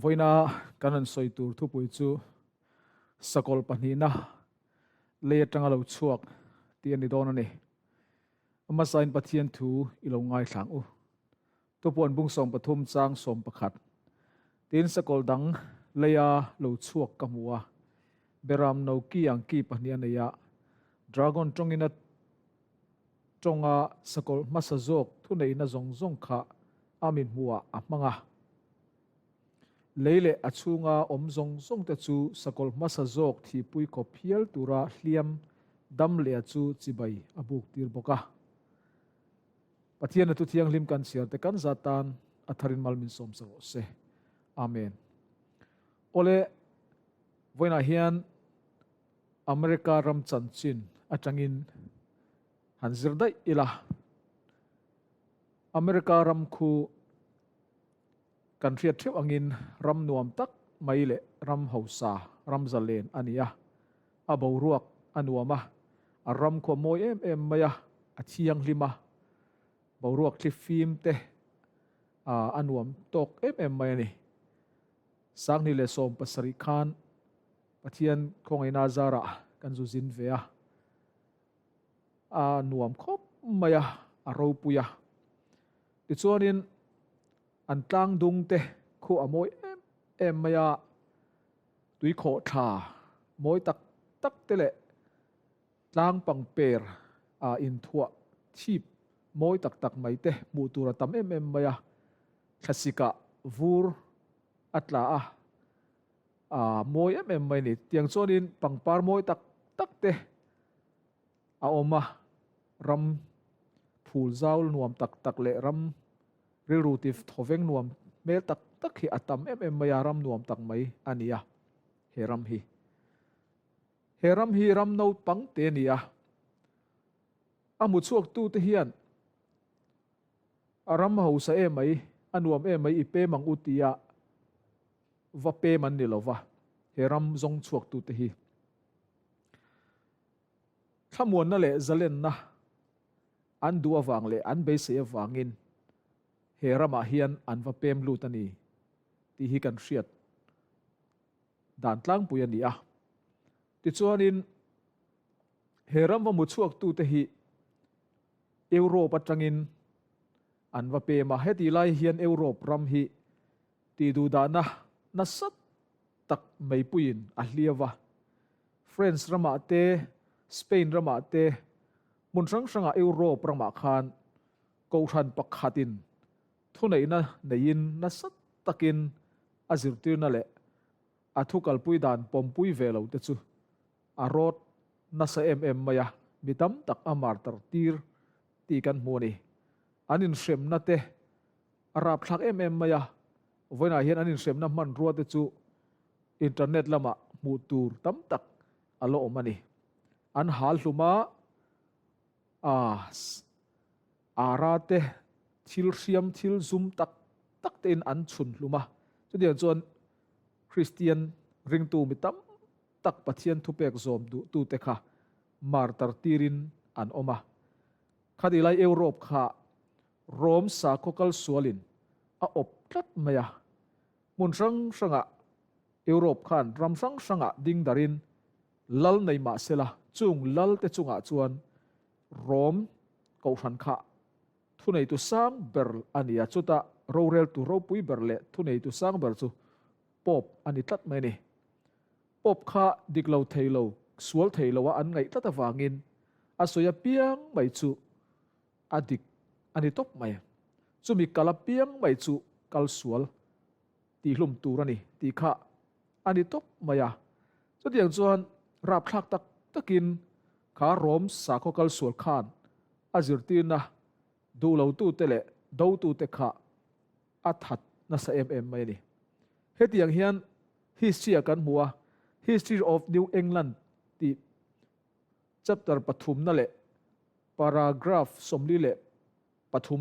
Vawiina kan rawn sawi tur thupui chu Sakawlh pahnihna lei atanga lo chhuak tih a ni dawn a ni. A hmasain Pathian thu i lo ngaithla ang u. Tupuan bung 13 chang 11 Tin sakawlh dang leia lo chhuak ka hmu a, Beram no ki ang ki pahnih a nei a, Dragon tawngin a tawnga sakawlh hmasa zawk thuneihna zawng zawng kha a mi hmuhah a hmang a. Lei leh a chhunga awm zawng zawng te chu sakawlh hmasa zawk thihpui khawp hial tura hliam dam leh chu chibai a buk tir bawk a. Pathian a thu thianghlim kan chhiar te kan zat tan a tharin mal min sawm sak rawh se. Amen. Awle, vawiinah hian America ram chanchin atangin han zir daih ila. America ram khu Kan hriat theuh angin ram nuam tak mai leh ram hausa, ram zalen a ni a. A boruak a nuam a, a ram khua mawi em em mai a, a thianghlim a, boruak thli fim te a nuam tawk em em mai a ni. 2017 khan Pathian khawngaihna zarah kan zu zin ve a, a nuam khawp mai a, a ropui a. Tichuanin an tlang dung te khu a mawi em em mai a, tuikhawh thla mawi tak tak te leh tlang pangper a inthuah chhip mawi tak tak mai te hmuh tur a tam em em mai a, thlasikah vur a tla a, a mawi em em mai a ni. Tiang chuanin pangpar mawi tak tak te a awm a, ram phul zau nuam tak tak leh ram rilru ti thawveng nuam hmel tak tak hi a tam em em mai a, ram nuam tak mai a ni a, he ram hi. He ram hi ram naupang te a ni a, a hmu chhuak tu te hian a ram hausa em mai, a nuam em mai i pem ang u tia va pem an ni lo va, he ram zawng chhuak tu te hi. Thlamuanna leh zalenna an duh avang leh an beisei avangin he ramah hian an va pem lut a ni tih hi kan hriat dan tlangpui a ni a. Tichuanin he ram va mu chhuaktute hi Europe atangin an va pem a. Hetih lai hian Europe ram hi tihduhdahna nasa tak meipuiin a hliau a. France ramah te, Spain ramah te, hmun hrang hrangah Europe ramah khan kohhran pakhatin thuneihna neiin nasa takin a zirtirna leh a thu kalpui dan pawmpui ve lo te chu a rawt nasa em em mai a, mi tam tak a martar tir tih kan hmu a ni. An inhremna te a rapthlak em em mai a, vawiinah hian an inhremna hmanrua te chu Internet lamah hmuh tur tam tak a la awm a ni. An hal hlum a, ara te thil hriam thil zum tak tak tein an chhun hlum a. Chutiang chuan Kristian ringtu mi tam tak Pathian thupek zawm duhtute kha martar tirin an awm a. Khatih lai Europe kha Rome sakhaw kal sualin a awp tlat mai a. Hmun hrang hrangah Europe khan ram hrang hrangah ding darin lal nei mah sela chung lal te chungah chuan Rome kohhran kha thuneitu sang ber a ni a, chutah roreltu ropui ber leh thuneitu sang ber chu Pope a ni tlat mai a ni. Pope kha dik lo thei lo, sual thei lo a an ngaih tlat avangin a sawi apiang mai chu A dik a ni tawp mai. Chumi kal apiang mai chu kal sual tihhlum tur a ni tih kha a ni tawp mai a. Chutiang chuan rapthlak tak takin kha Rom sakhaw kal sual khan a zirtirna duh lotute leh dotute kha a that nasa em em mai a ni. Hetiang hian history-ah kan hmu a, History of New England tih chapter pathumna leh Paragraph 43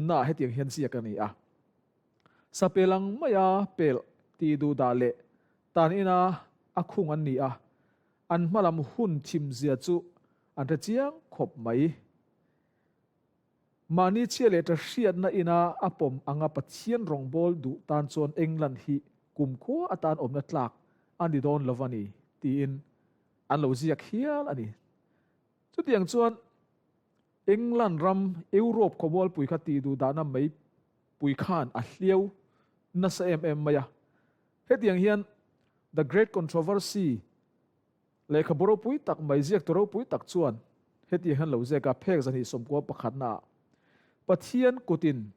naah hetiang hian ziak a ni a, Sapel ang maia pel tih duh dah leh tan ina a khung an ni a, an hmalam hun thimzia chu an hre chiang khawp mai. Mahni chhia leh ta hriatna ina a pawm anga Pathian rawngbâwl duh tan chuan England hi kumkhua atan awmna tlak a ni dawn lo a ni, tiin an lo ziak hial a ni. Chutiang chuan England ram Europe khawmualpui kha tihduhdahna meipui khan a hliau nasa em em mai a. Hetiang hian The Great Controversy lehkhabu ropui tak mai ziaktu ropui tak chuan hetiang hian lo ziak a, phek zahnih sawmkua pakhatnaah Pathian kutin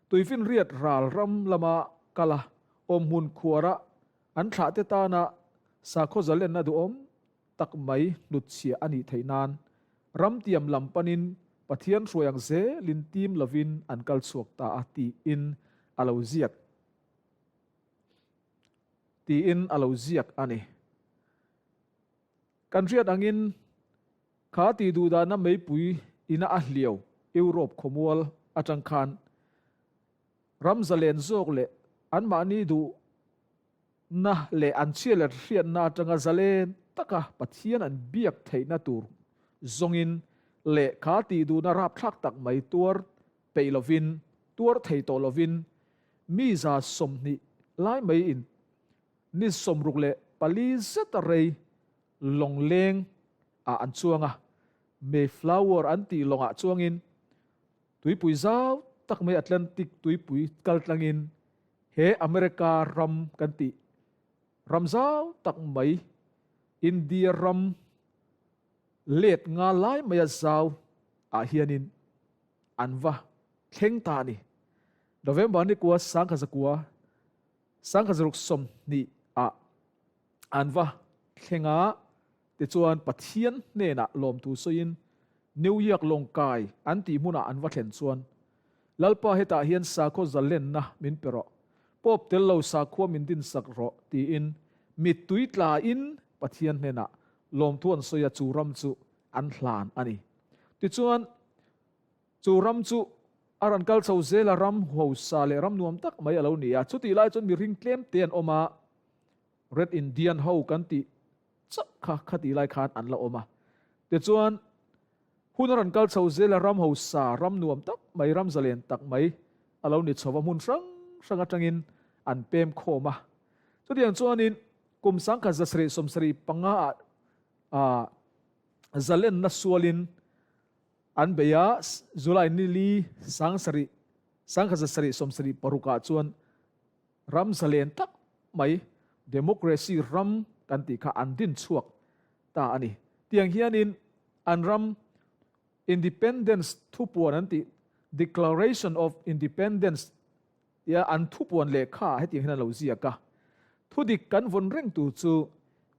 Tuifinriat ral ram lama kal a, awmhmun khuara an thlahte tana sakhaw zalenna duhawm tak mai hnutchhiah a nih theih nan ramtiam lam panin Pathian hruai ang zelin tim lovin an kal chhuak ta a tiin a lo ziak tiin a lo ziak a ni. Kan hriat angin kha tih duhdahna meipui ina a hliau Europe khawmual atang khan ram zalen zawk leh anmahni duh na leh an chhia leh hriatna atanga zalen taka Pathian an biak theihna tur zawngin leh kha tih duhna rapthlak tak mai tuar peih lovin, tuar thei tawh lovin mi 120 lai mai in ni 64 zeta rei lawng leng ah an chuang a, Mayflower an tih lawngah chuangin tuipui zau tak mai Atlantic tuipui kal tlangin he America ram kan tih ram zau tak mai India ram let nga lai maia zau ah hianin an va thleng ta a ni. November ni kua 1900 1920 ah an va thleng a, tichuan Pathian hnenah lawmthu sawiin New York lawngkai an tih hmunah an va thlen chuan, Lalpa hetah hian sakhaw zalenna min pe rawh, Pope tel lo sakhua min dinsak rawh tiin mittui tlain Pathian hnenah lawmthu an sawi a, chu ram chu an hlan a ni. Tichuan, Chu ram chu a rawn kal chho zel a, ram hausa leh ram nuam tak mai a lo ni a. Chutih lai chuan mihring tlem te an awm a, Red Indian ho kan tih chauh kha khatih lai khan an la awm a. Tichuan, hun a rawn kal chho zel a, ram hausa, ram nuam tak mai, ram zalen tak mai a lo ni chho va, hmun hrang hrang atangin an pem khawm a. Chutiang chuanin kum 1775 ah zalenna sualin An bei a, July ni li sangsarih, 1776 ah chuan ram zalen tak mai democracy ram kan tih kha an din chhuak ta a ni. Tiang hianin an ram Independence thupuan an tih Declaration of Independence tia an thupuan lehkha ah hetiang hian an lo ziak a, Thudik kan vawn reng tur chu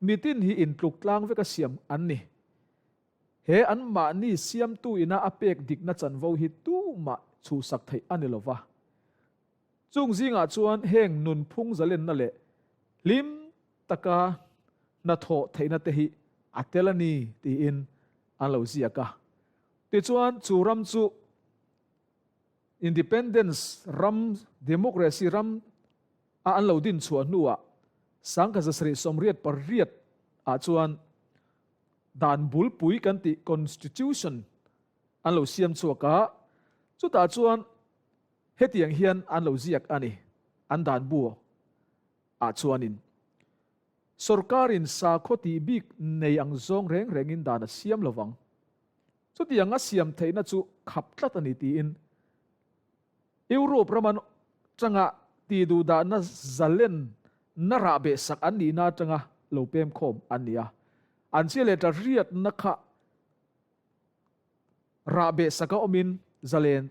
mitin hi intluk tlang veka siam an ni. He anmahni siamtu ina a pek dikna chanvo hi tumah chhuhsak theih a ni lo va. Chung zingah chuan heng nunphung zalenna leh hlim taka hnathawh theihna te hi a tel a ni tiin an lo ziak a. Tichuan chu ram chu Independence ram, democracy ram a an lo din chhuah hnuah 1788 ah chuan Dan bulpui kan tih Constitution an lo siam chhuak a, chutah chuan hetiang hian an lo ziak a ni, an dan bu ah chuanin Sorkarin sakhaw tih bik nei ang zawng reng rengin dan a siam lovang. Chutiang a siam theihna chu khap tlat a ni tiin Europe ram an tanga tih duhdahna zalen na rah beh sak an nihna atanga lo pem khawm an ni a. An chhia leh ta riatna kha rah beh saka awmin zalen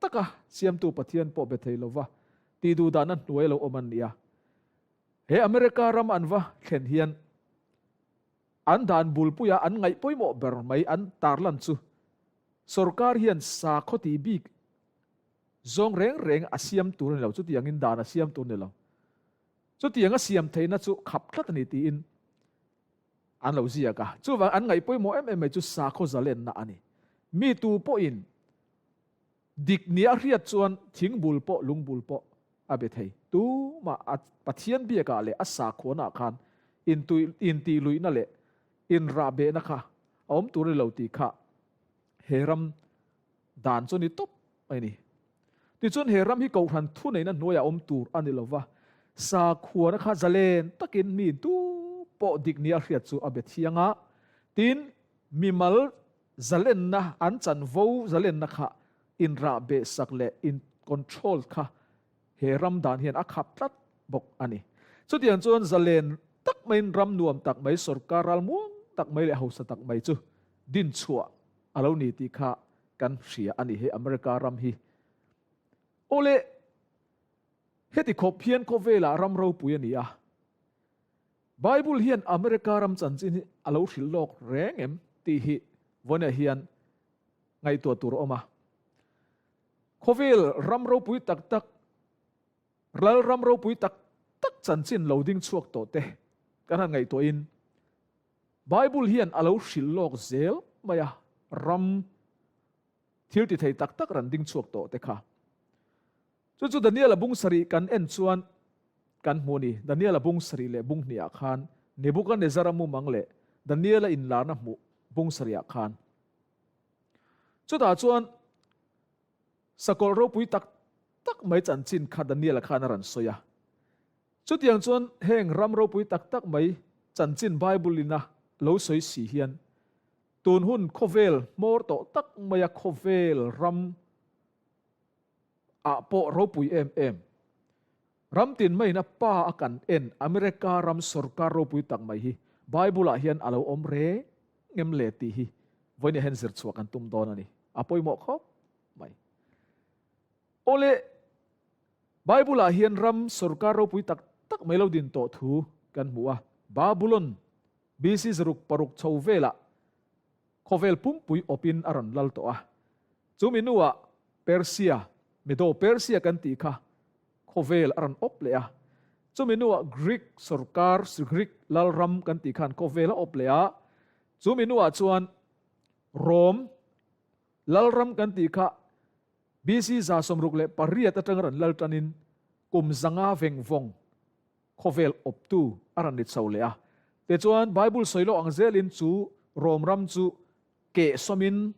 taka siamtu Pathian pawh be thei lova tih duhdahna hnuai lo awm an ni a. He America ram an va thlen hian an dan bulpuia an ngaih pawimawh ber mai an tarlan chu Sorkar hian sakhaw tih bik zawng reng reng a siam tur a ni lo, chutiangin dan a siam tur a ni lo. Chutiang a siam theihna chu khap tlat a ni tiin an lo ziak a. Chuvang an ngaih pawimawh em em mai chu sakhaw zalenna a ni. Mi tu pawhin dik nia a hriat chuan thingbul pawh lungbul pawh a be thei. Tumah a Pathian biakah leh a sakhuanaah khan intihluihna leh inrahbehna kha a awm tur a ni lo tih kha he ram dan chu a ni tawp mai a ni. Tichuan he ram hi Kohhran thuneihna hnuaiah awm tur a ni lo va. Sakhuana kha zalen takin mi tu pawh dik nia hriat chu a be thiang a, tin, mimal zalenna an chanvo zalenna kha inrah behsak leh in control kha he ram dan hian a khap tlat bawk a ni. Chutiang chuan zalen tak maiin ram nuam tak mai, sorkar ralmuang tak mai leh hausa tak mai chu dinchhuah a lo ni tih kha kan hria a ni he America ram hi. Awle, heti khawp hian khawvelah ram ropui a ni a. Bible hian America ram chanchin hi a lo hrilh lawk reng em tih hi vawiinah hian ngaihtuah tur a awm a. Khawvel ram ropui tak tak, ral ram ropui tak tak chanchin lo ding chhuak tawh te kan han ngaihtuahin Bible hian a lo hrilh lawk zel mai a, ram thil ti thei tak tak ran ding chhuak tawh te kha. Chu chu Daniel-a bung sarih kan en chuan kan hmu a ni. Daniel-a bung sarih leh bung hnihah khan Nebuchadnezzar-a mumang leh Daniel-a inlarna hmuh bung sarihah khan. Chutah chuan sakawlh ropui tak tak mai chanchin kha Daniel-a khan a rawn sawi a. Chutiang chuan heng ram ropui tak tak mai chanchin Bible-in a lo sawi si hian tun hun khawvel hmawr tawh tak maia khawvel ram ah pawh ropui em em. Ram tin maiin a pa a kan en America ram sorkar ropui tak mai hi Bible ah hian a lo awm reng em le tih hi vawiin hian zir chhuah kan tum dawn a ni. A pawimawh khawp mai. Awle, Bible ah hian ram sorkar ropui tak tak mai lo din tawh thu kan hmu a. Babulon BC 606 chho velah Khawvel pumpui awpin a rawn lal tawh a. Chu mi hnuah Persia, Medo Persia kan tih kha khawvel a rawn awp leh a. Chu mi hnuah Greek sorkar, Greek lalram kan tih khan khawvel a awp leh a. Chu mi hnuah chuan Rome lalram kan tih kha BC 168 atanga rawn lal tanin kum 500 veng vawng khawvel awptu a rawn ni chho leh a. Tichuan, Bible sawi loh ang zelin chu Rom ram chu keh sawmin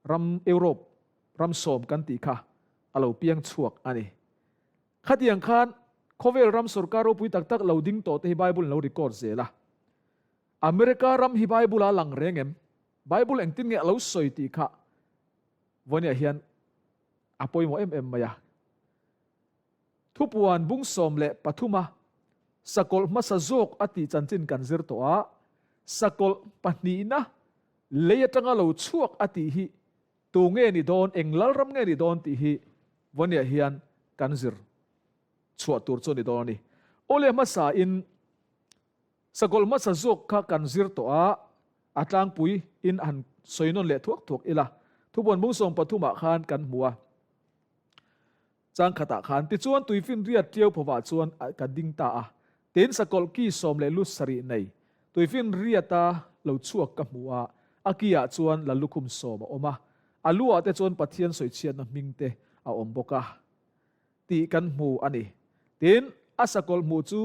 ram Europe ram sawm kan tih kha a lo piang chhuak a ni. Khatiang khan khawvel ram sorkar ropui tak tak lo ding tawh te hi Bible in lo record zel a. America ram hi Bible ah a lang reng em? Bible engtin nge a lo sawi tih kha vawinia hian a pawimawh em em mai a. Thupuan bung 13 a sakawlh hmasa zawk a tih chanchin kan zir tawh a, sakawlh pahnihna lei atanga lo chhuak a tih hi tu nge ni dawn, eng lalram nge ni dawn tih hi Vawniah hian kan zir chhuah tur chu a ni dawn a ni. Awle hmasa in Sakawlh hmasa zawk kha kan zir tawh a, a tlangpui in han sawi nawn leh thuak thuak ila, thupuan bung 13 ah khan kan hmu a. Chang khatah khan tichuan tuifinriat ṭiau phovah chuan ka ding ta a, tin sakawlh ki sawm leh lu sarih nei tuifinriata lo chhuak ka hmu a, a ki ah chuan la lukhum sawm a awm a, a lu ah te chuan Pathian sawichhiatna hming te a awm bawk a tih kan hmu a ni. Tin, a sakawlh hmuh chu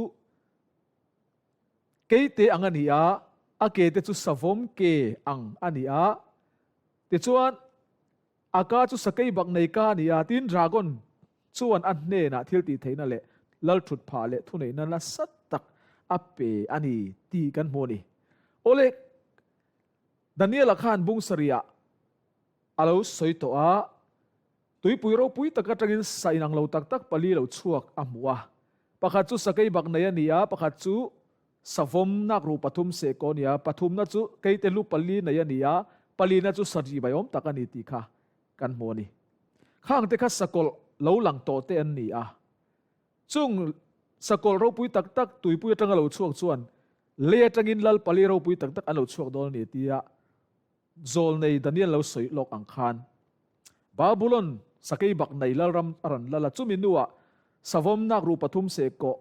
Keite ang a ni a, a ke te chu savawm ke ang a ni a. Tichuan, a ka chu sakei bak nei ka a ni a, tin dragon chuan a hnenah thil tih theihna leh lalthut phah leh thuneihna nasa tak a pe a ni tih kan hmu a ni. Awle, Daniel-a khan bung sarihah a lo sawi tawh a, Tuipui ropui tak atangin sa inang lo tak tak pali lo chhuak a hmu a. Pakhat chu sakei bak nei a ni a, pakhat chu savawm nakruh pathum seh kaw a ni a, pathumna chu keite lu pali nei a ni a, palina chu sarih bai awm tak a ni tih kha kan hmu a ni. Khangte kha sakawlh lo lang tawh te an ni a. Chung sakawlh ropui tak tak tuipui atanga lo chhuak chuan lei atangin lal pali ropui tak tak an lo chhuak dawn a ni tia Zawlnei Daniel lo sawi lawk ang khan, Babulon sakei bak nei lalram a rawn lal a, chumi hnuah savawm nakruh pathum seh kawh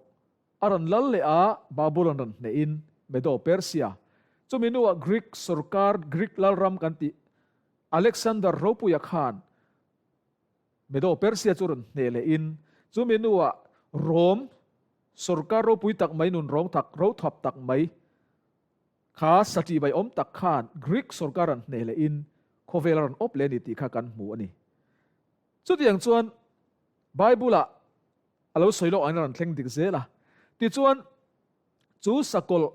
a rawn lal leh a, Babulon rawn hnehin Medo Persia, chumi hnuah Greek sorkar, Greek lalram kan tih Alexander ropuia khan Medo Persia chu rawn hneh lehin, chumi hnuah Rome sorkar ropui tak mai nun rawng tak, rothap tak mai, Kha satih bai awm tak khan Greek sorkar an hneh lehin khawvel a rawn awp leh a ni tih kha kan hmu a ni. Chutiang chuan Bible-ah. A lo sawi lawk angin a rawn thleng dik zel a. Tichuan, chu sakawlh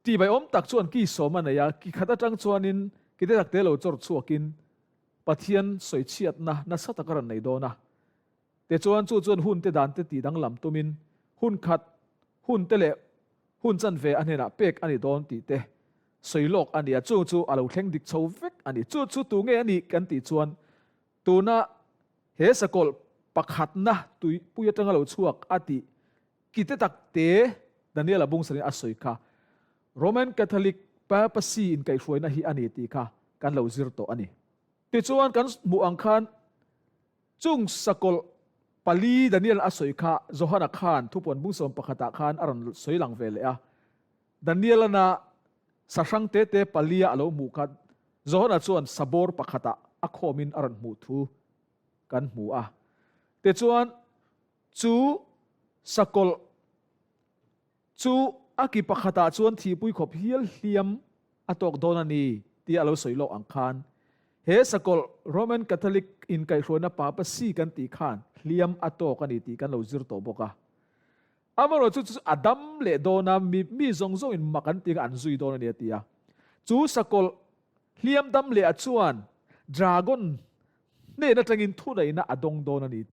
tihbaiawm tak chuan ki sawm a nei a, ki khat atang chuanin ki te takte lo chawr chhuakin Pathian sawichhiatna nasa tak a rawn nei dawn a. Tichuan, chu chuan hun te dan te tih danglam tumin hun khat, hun te leh hun chanve a hnenah pek a ni dawn tih te sawi lawk a ni a, chung chu a lo thleng dik chho vek a ni. Chu chu tu nge a nih kan tih chuan tuna he sakawlh pakhatna tuipui atanga lo chhuak a tih ki te tak te Daniel-a bungsarin a sawi kha Roman Catholic Papacy inkaihhruaina hi a ni tih kha kan lo zir tawh a ni. Tichuan kan hmuh ang khan Chung sakawlh pali Daniel a sawi kha Johana khan thupuan bungsawm pakhatah khan a rawn sawi lang ve leh a. Danielana sahrang tete palia a lo hmuh kha Johana chuan sabawr pakhatah a khawmin a rawn hmuh thu kan hmu a. Tichuan chu sakawlh Chu a ki pakhatah chuan thihpui khawp hial hliam a tawk dawn a ni tia a lo sawi lawk ang khan, he sakawlh Roman Catholic inkaihhruaina Papacy kan tih khan hliam a tawk a ni tih kan lo zir tawh bawk a. Amaherawhchu chu a dam leh dawn a, mi mi zawng zawngin mak an tih kha an zui dawn a ni a ti a. Chu sakawlh hliam dam leh ah chuan dragon hnen atangin thuneihna a dawng dawn a ni.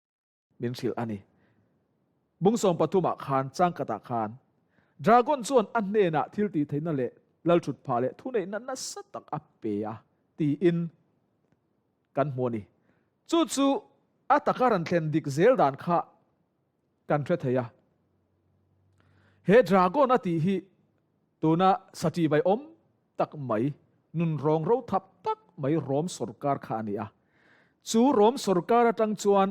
Min hrilh a ni. Bungsawm pathumah khan changkhatah khan Dragon chuan a hnenah thil tih theihna leh lalthut phah leh thuneihna nasa tak a pe a tiin kan hmu a ni. Chu chu a taka rawn thlen dik zel dan kha kan hre thei a. He Dragon a tih hi tuna sati vai awm tak mai, nunrawng ro thap tak mai Rom sawrkar kha a ni a. Chu Rom sawrkar atang chuan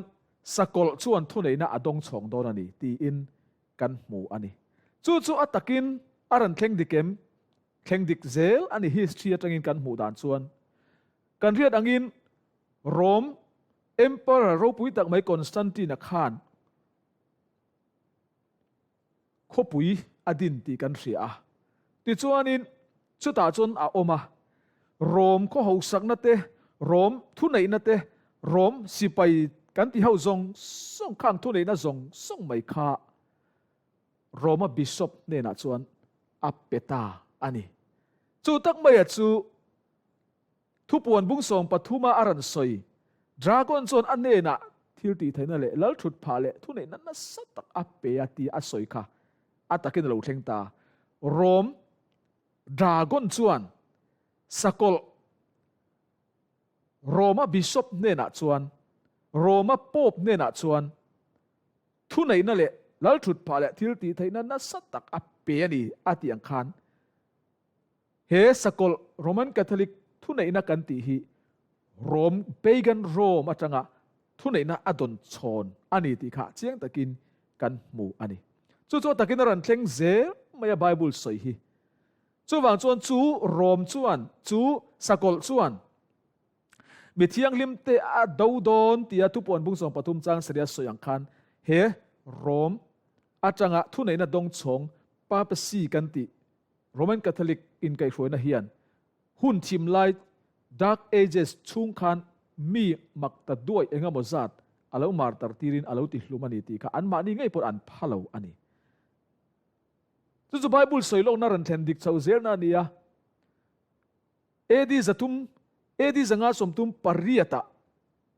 sakawlh chuan thuneihna a dawng chhawng dawn a ni tiin kan hmu a ni. Chu chu a takin a rawn thleng dik em? Thleng dik zel a ni history atangin kan hmuh dan chuan. Kan hriat angin Rom Emperor ropui tak mai Constantine-a khan Khawpui a din tih kan hria a. Tichuanin, chutah chuan a awm a. Rom khaw hausakna te, Rom thuneihna te, Rom sipai kan ti ho zawng zawng khang thuneihna zawng zawng mai kha Roma bishop hnenah chuan a pe ta a ni. Chu tak maia chu Thupuan bung 13 a rawn sawi, Dragon chuan a hnenah thil tihtheihna leh lal thut phah leh thuneihna nasa tak a pe a tih a sawi kha a takin a lo thleng ta. Rom Dragon chuan sakawlh Roma bishop hnenah chuan, Roma pope hnenah chuan thuneihna leh lal thut phah leh thil tihtheihna nasa tak a pe a ni a tih ang khan He sakawlh Roman Catholic thuneihna kan tih hi Rome, Pagan Rome atanga thuneihna a dawn chhawn a ni tih kha chiang takin kan hmu a ni. Chu chu a takin a rawn thleng zel mai a Bible sawi hi. Chuvang chuan chu Rome chuan, chu sakawlh chuan mi thianghlim te a do dawn tia thupuan bung 13 chang saria sawi ang khan he Rome atanga thuneihna dawng chhawng Papacy kan tih Roman Catholic inkaihhruaina hian hun thim lai Dark Ages chhung khan mi mak ta duai engemaw zat a lo mar tar tirin a lo ti hlum a ni tih kha anmahni ngei pawh an pha lo a ni. Chu chu Bible sawi lawkna rawn thlen dik chho zelna a ni a. AD 300, AD 538 ah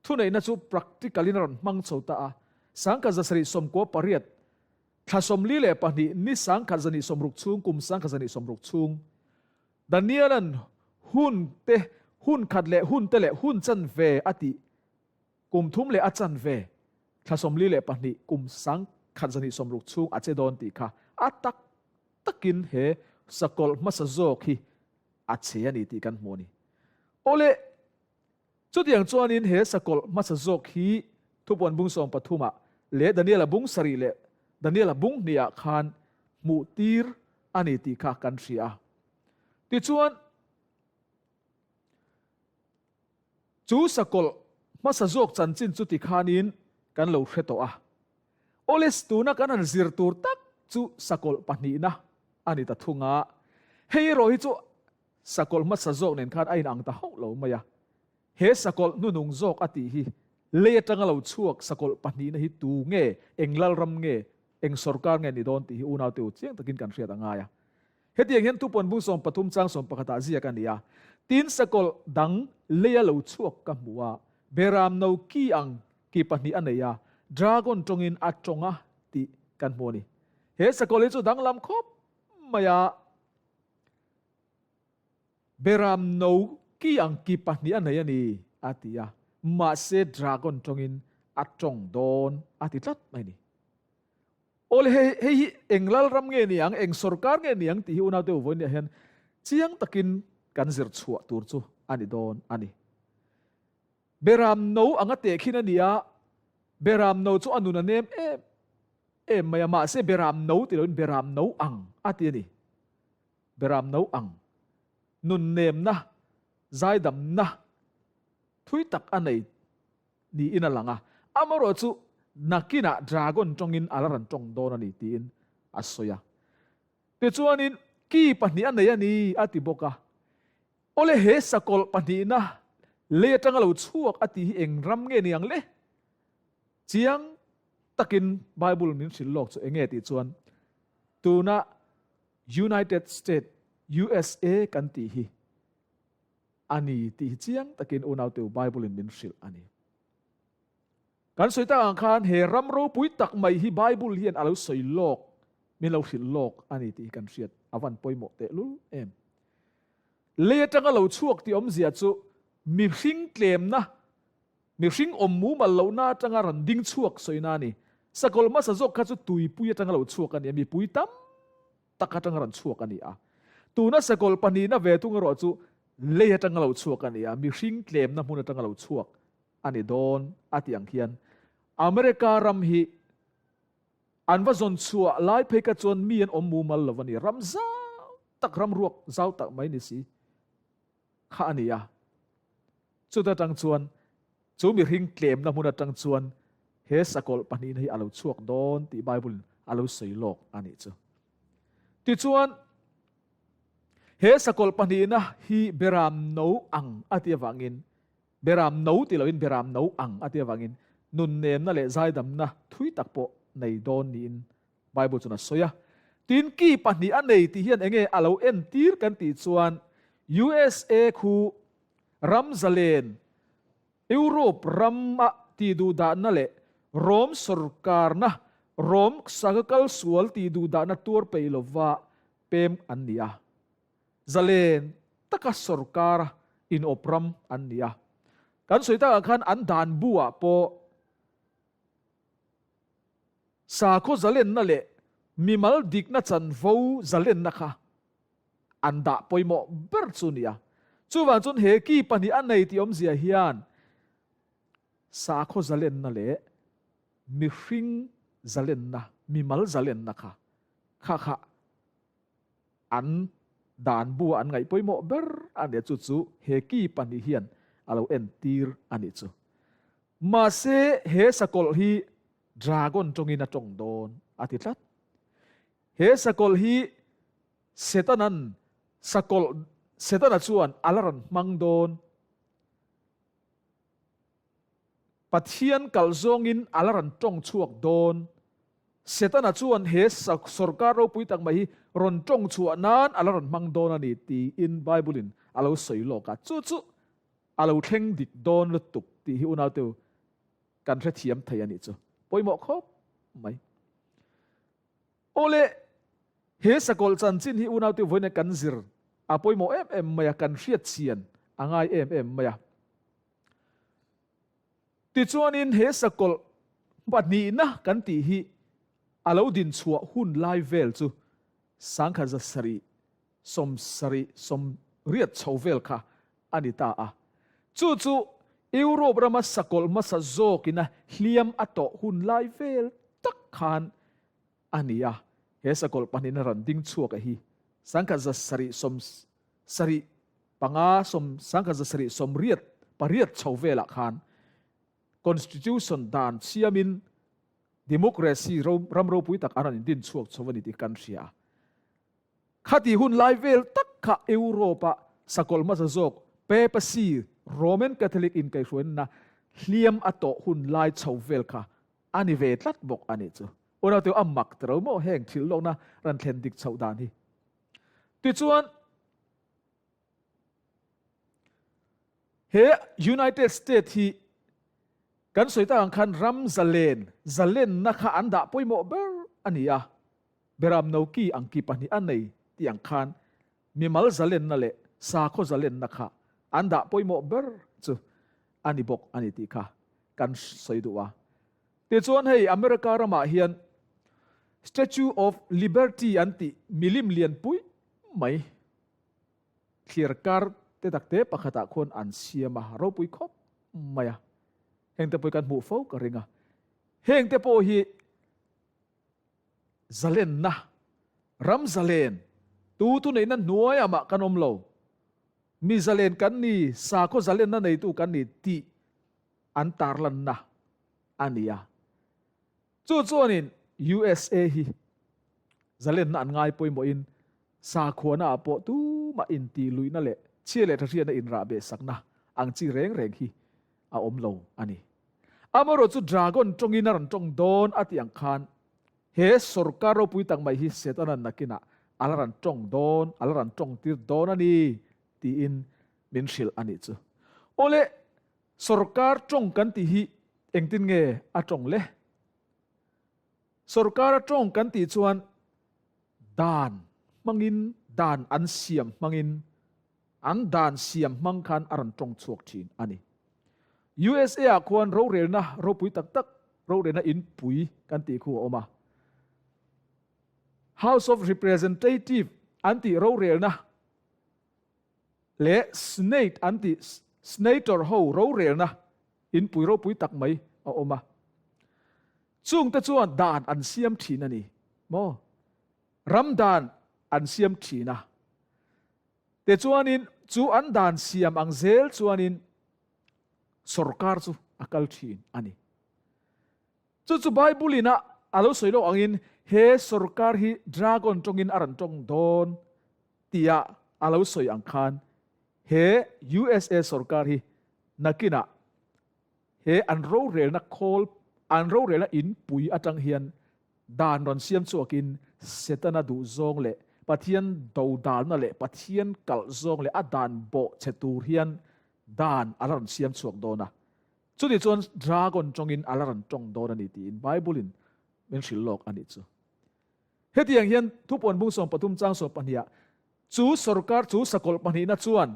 thuneihna chu practical in a rawn hmang chho ta a, 1798, thla 42 ni 1160 chhung, kum 1160 chhung, Daniel-a'n hun te, hun khat leh hun te leh hun chanve a tih, kum thum leh a chanve, thla 42, kum 1160 chhung a che dawn tih kha a tak takin he sakawlh hmasa zawk hi a che a ni tih kan hmu a ni. Awle, chutiang chuanin he sakawlh hmasa zawk hi Thupuan bung 13 ah leh Daniela bung sarih leh Daniela bung hnihah khan hmuh tir a ni tih kha kan hria a. Tichuan, chu sakawlh hmasa zawk chanchin chu tikhanin kan lo hre tawh a. Awle, tuna kan han zir tur tak chu sakawlh pahnihna a ni ta thung a. Hei erawh hi chu sakawlh hmasa zawk nen khan a inang ta hauh lo mai a. He sakawlh hnunung zawk a tih hi. Lei atanga lo chhuak sakawlh pahnihna hi tu nge, eng lalram nge, eng sorkar nge ni dawn tih hi unaute u chiang takin kan hriat a ngai a. Hetiang hian thupawn bung 13 chang 11 ah ziak a ni a, Tin sakawlh dang leia lo chhuak ka hmu a, beram no ki ang ki pahnih a nei a, dragon tawngin a tawng a tih kan hmu a ni. He sakawlh hi chu danglam khawp mai a. Beram no ki ang ki pahnih a nei a ni, a ti a. Mahse dragon tawngin a tawng dawn a ti tlat mai a ni. Awle hei hei hi eng lalram nge ni ang, eng sorkar nge ni ang tih hi unaute u vawiin ah hian chiang takin kan zir chhuah tur chu a ni dawn a ni. Beram no anga tehkhin a ni a, beram no chu a nun a nem em em mai a, mahse beram no ti loin beram no ang a ti a ni. Beram no ang, nun nemna, zaidamna thui tak a nei niin a lang a, amaherawh chu nakinah dragon tawngin a la rawn tawng dawn a ni tiin a sawi a. Tichuanin ki pahnih a nei a ni a ti bawk a. Awle he sakawlh pahnihna lei atanga lo chhuak a tih hi eng ram nge ni ang le? Chiang takin Bible min hrilh lawk chu enge tih chuan tuna United State, usa, kan tih hi a ni tih hi chiang takin unauteu Bible-in min hrilh a ni. Kan sawi tak ang khan he ram ropui tak mai hi Bible hian a lo sawi lawk, min lo hrilh lawk a ni tih hi kan hriat a van pawimawh tehlul em. Lei atanga lo chhuak tih awmzia chu mihring tlemna Mihring awm mumal lohna atanga rawn ding chhuak sawina a ni. Sakawlh hmasa zawk kha chu tuipui atanga lo chhuak a ni a, mipui tam tak atanga rawn chhuak a ni a. Tuna sakawlh pahnihna ve thung erawh chu lei atanga lo chhuak a ni a, mihring tlemna hmun atanga lo chhuak a ni dawn a tih ang hian America ram hi an va zawn chhuah lai phei kha chuan mi an awm mumal lo a ni. Ram zau tak, ram ruak zau tak mai ni si. kha a ni a. Chuta tang chuan chu mihring tlemna hmun atang chuan he sakawlh pahnihna hi a lo chhuak dawn tih Bible-in a lo sawi lawk a nih chu. Tichuan, he sakawlh pahnihna hi beram no ang a tih avangin, beram no ti loin beram no ang a tih avangin nunnemna leh zaidamna thui tak pawh nei dawn niin Bible chuan a sawi a, tin ki pahnih a nei tih hian enge a lo entir kan tih chuan USA khu ram zalen, Europe rama tihduhdahna leh Rom sorkarna, Rom saka kal sual tihduhdahna tuar peih lova pem an ni a. Zalen taka sorkara inawp ram an ni a. Kan sawi takah khan an dan bu ah pawh Sakhaw zalenna leh mimal dikna chanvo zalenna kha an dah pawimawh ber chu nia. Chuvang chuan he ki pahnih a nei tih awmzia hian sakhaw zalenna leh mihring zalenna, mimal zalenna kha kha kha an dan bua an ngaih pawimawh ber a nia. Chu chu he ki pahnih hian a lo entir a nih chu. Mahse, he sakawlh hi dragon tawngin a tawng dawn, a ti tlat. He sakawlh hi Setanan sakawlh Setana chuan a la rawn hmang dawn. Pathian kalh zawngin a la rawn tawng chhuak dawn. Setana chuan he sorkar ropui tak mai hi rawn tawng chhuah nan a la rawn hmang dawn a ni tiin Bible-in a lo sawi lawk a. Chu chu A lo thleng dik dawn lutuk tih hi unaute u kan hrethiam thei a nih chu. Pawimawh khawp mai. Awle, he sakawlh chanchin hi unaute u vawiin kan zir a pawimawh em em mai a, kan hriat chian a ngai em em mai a. Tichuanin he sakawlh pahnihna kan tih hi a lo din chhuah hun lai vel chu sangkhat 700 70 80 chho vel kha a ni ta a. Chu chu Europe rama sakawlh hmasa zawkina hliam a tawh hun lai vel tak khan a ni a. He sakawlh pahnihna rawn ding chhuak a hi 1775 1788 chho velah khan Constitution dan siamin Democracy ram ropui tak an rawn indin chhuak chho a ni tih kan hria a. Khati hun lai vel tak kha Europe-a sakawlh hmasa zawk Papacy, Roman Catholic inkaihhruaina. hliam a tawh hun lai chho vel kha a ni ve tlat bawk a nih chu. Unaute a mak ta ro maw heng thil lawkna ran thlen dik chhoh dan hi. Tichuan, he United State hi kan sawi tak ang khan ram zalen, zalenna kha an dah pawimawh ber a ni a. Beram no ki ang ki pahnih a nei tih ang khan mimal zalenna leh sakhaw zalenna kha an dah pawimawh ber chu a ni bawk a ni tih kha kan sawi duh a. Tichuan hei America ramah hian Statue of Liberty an tih milim lianpui mai thlir kar te takte pakhatah khuan an siam a, ropui khawp mai a. Hengte pawh hi kan hmuh fo ka ring a. Hengte pawh hi Zalenna, ram zalen, tu thuneihna hnuaiah mah kan awm lo. Mi zalen kan ni, sakhaw zalenna neitu kan ni tih an tarlanna a ni a. Chu chuanin USA hi zalenna an ngai pawimawhin sakhuanaah pawh tumah intihluihna leh chhia leh thahriatna inrahbeh sakna ang chi reng reng hi a awm lo a ni. Amaherawh chu dragon tawngin a rawn tawng dawn a tih ang khan he sorkar ropui tak mai hi Setana'n nakinah a la rawn tawng dawn, a la rawn tawng tir dawn a ni tiin min hrilh a nih chu. Awle, sorkar tawng kan tih hi engtin nge a tawng le? Sorkar a tawng kan tih chuan dan hmangin, dan an siam hmangin An dan siam hmang khan a rawn tawng chhuak thin a ni. USA ah khuan rorelna ropui tak tak, rorelna inpui kan tih khu a awm a. House of Representative an tih rorelna leh Senate an tih Senator ho rorelna inpui ropui tak mai a awm a. Chungte chuan dan an siam thin a ni maw? Ram dan an siam thin a. Tichuanin chu an dan siam ang zel chuanin sorkar chu a kal thin a ni. Chu chu Bible in a a lo sawi lawk angin he sorkar hi dragon tawngin a rawn tawng dawn tia a lo sawi ang khan he USA sorkar hi nakinah he an rorelna khawl an rorelna inpui atang hian Dan rawn siam chhuakin Setana duh zawng leh Pathian dodalna leh Pathian kalh zawng leh a dan bawh che tur hian dan a la rawn siam chhuak dawn a. Chutih chuan dragon tawngin a la rawn tawng dawn a ni tiin Bible-in min hrilh lawk a nih chu. Hetiang hian thupuan bung 13 chang 12 ah chu sorkar chu sakawlh pahnihna chuan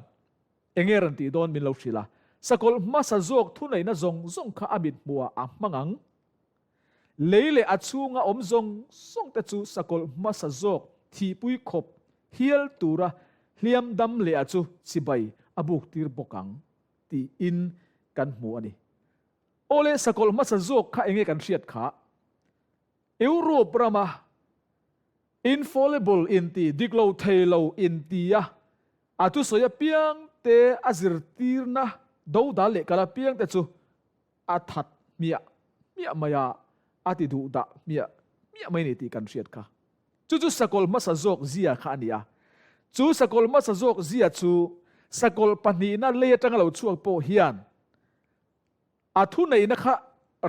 enge rawn tih dawn min lo hrilh a, sakawlh hmasa zawk thuneihna zawng zawng kha a mithmuhah a hmang ang. Lei leh a chhunga awm zawng zawng te chu sakawlh hmasa zawk thihpui khawp hial tura hliam dam leh a chu chibai a buk tir bawk ang tiin kan hmu a ni. Awle sakawlh hmasa zawk kha enge kan hriat kha? Europe rama infallible inti, dik lo thei lo inti a, a thusawi apiang te a zirtirna dodal leh kal apiang te chu A that hmiah hmiah mai a, a ti duh dah hmiah hmiah mai ni tih kan hriat kha. Chu chu sakawlh hmasa zawk zia kha a ni a. Chu sakawlh hmasa zawk zia chu sakawlh pahnihna lei atanga lo chhuak pawh hian a thuneihna kha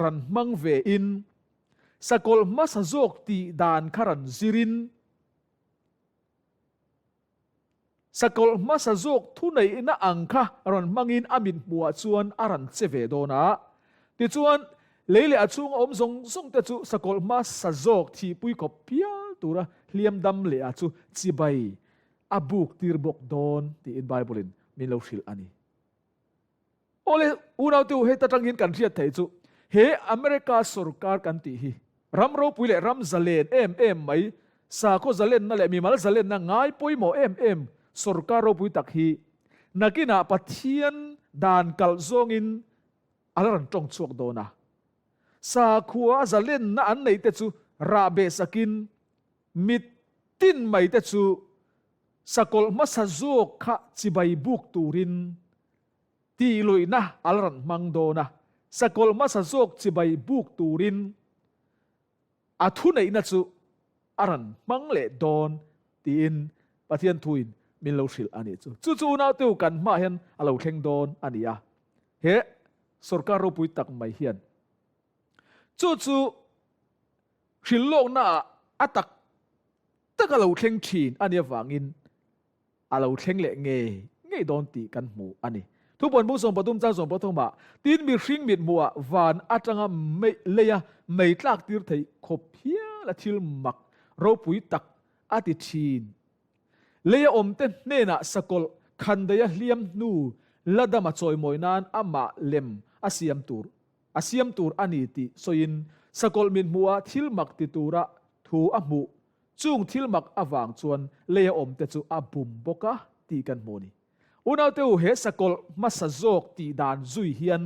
rawn hmang ve in, sakawlh hmasa zawk tih dan kha rawn zirin, Sakawlh hmasa zawk thuneihna ang kha rawn hmangin a mit hmuhah chuan a rawn che ve dawn a. Tichuan, lei leh a chhunga awm zawng zawng te chu sakawlh hmasa zawk thihpui khawp phial tura hliam dam leh a chu chibai a buk tir bawk dawn tiin Bible-in min lo hrilh a ni. Awle, unaute u, heta tangin kan hriat theih chu he America sorkar kan tih hi ram ropui leh ram zalen em em mai, sakhaw zalenna leh mimal zalenna ngai pawimawh em em sorkar ropui tak hi nakinah Pathian dan kalh zawngin a la rawn tawng chhuak dawn a. Sakhua a zalenna an neih te chu rah beh sakin mit tin mai te chu sakawlh hmasa zawk kha chibai buk turin Tih luihna a la rawn hmang dawn a, sakawlh hmasa zawk chibai buk turin a thuneihna chu a rawn hmang leh dawn tiin Pathian thuin min lo hrilh a nih chu. Chu chu unauteu kan hmaah hian a lo thleng dawn a ni a. He. Sorkar ropui tak mai hian chu chu hrilhlawknaah a tak tak a lo thleng thin a nih avangin a lo thleng leh ngei ngei dawn tih kan hmu a ni. Thupuan bung 13 chang 13 ah, Tin mihring mithmuhah van atanga mei leia mei tlak tir theih khawp hial a thil mak ropui tak a ti thin. Leia awmte hnenah sakawlh khandaia hliam hnu la dama chawimawi nan amah lem a siam tur a siam tur a ni tih sawiin sakawlh mithmuhah thil mak ti tura thu a hmuh Chung thil mak avang chuan leia awmte chu a bum bawk a tih kan hmu a ni. Unaute u, he sakawlh hmasa zawk tih dan zui hian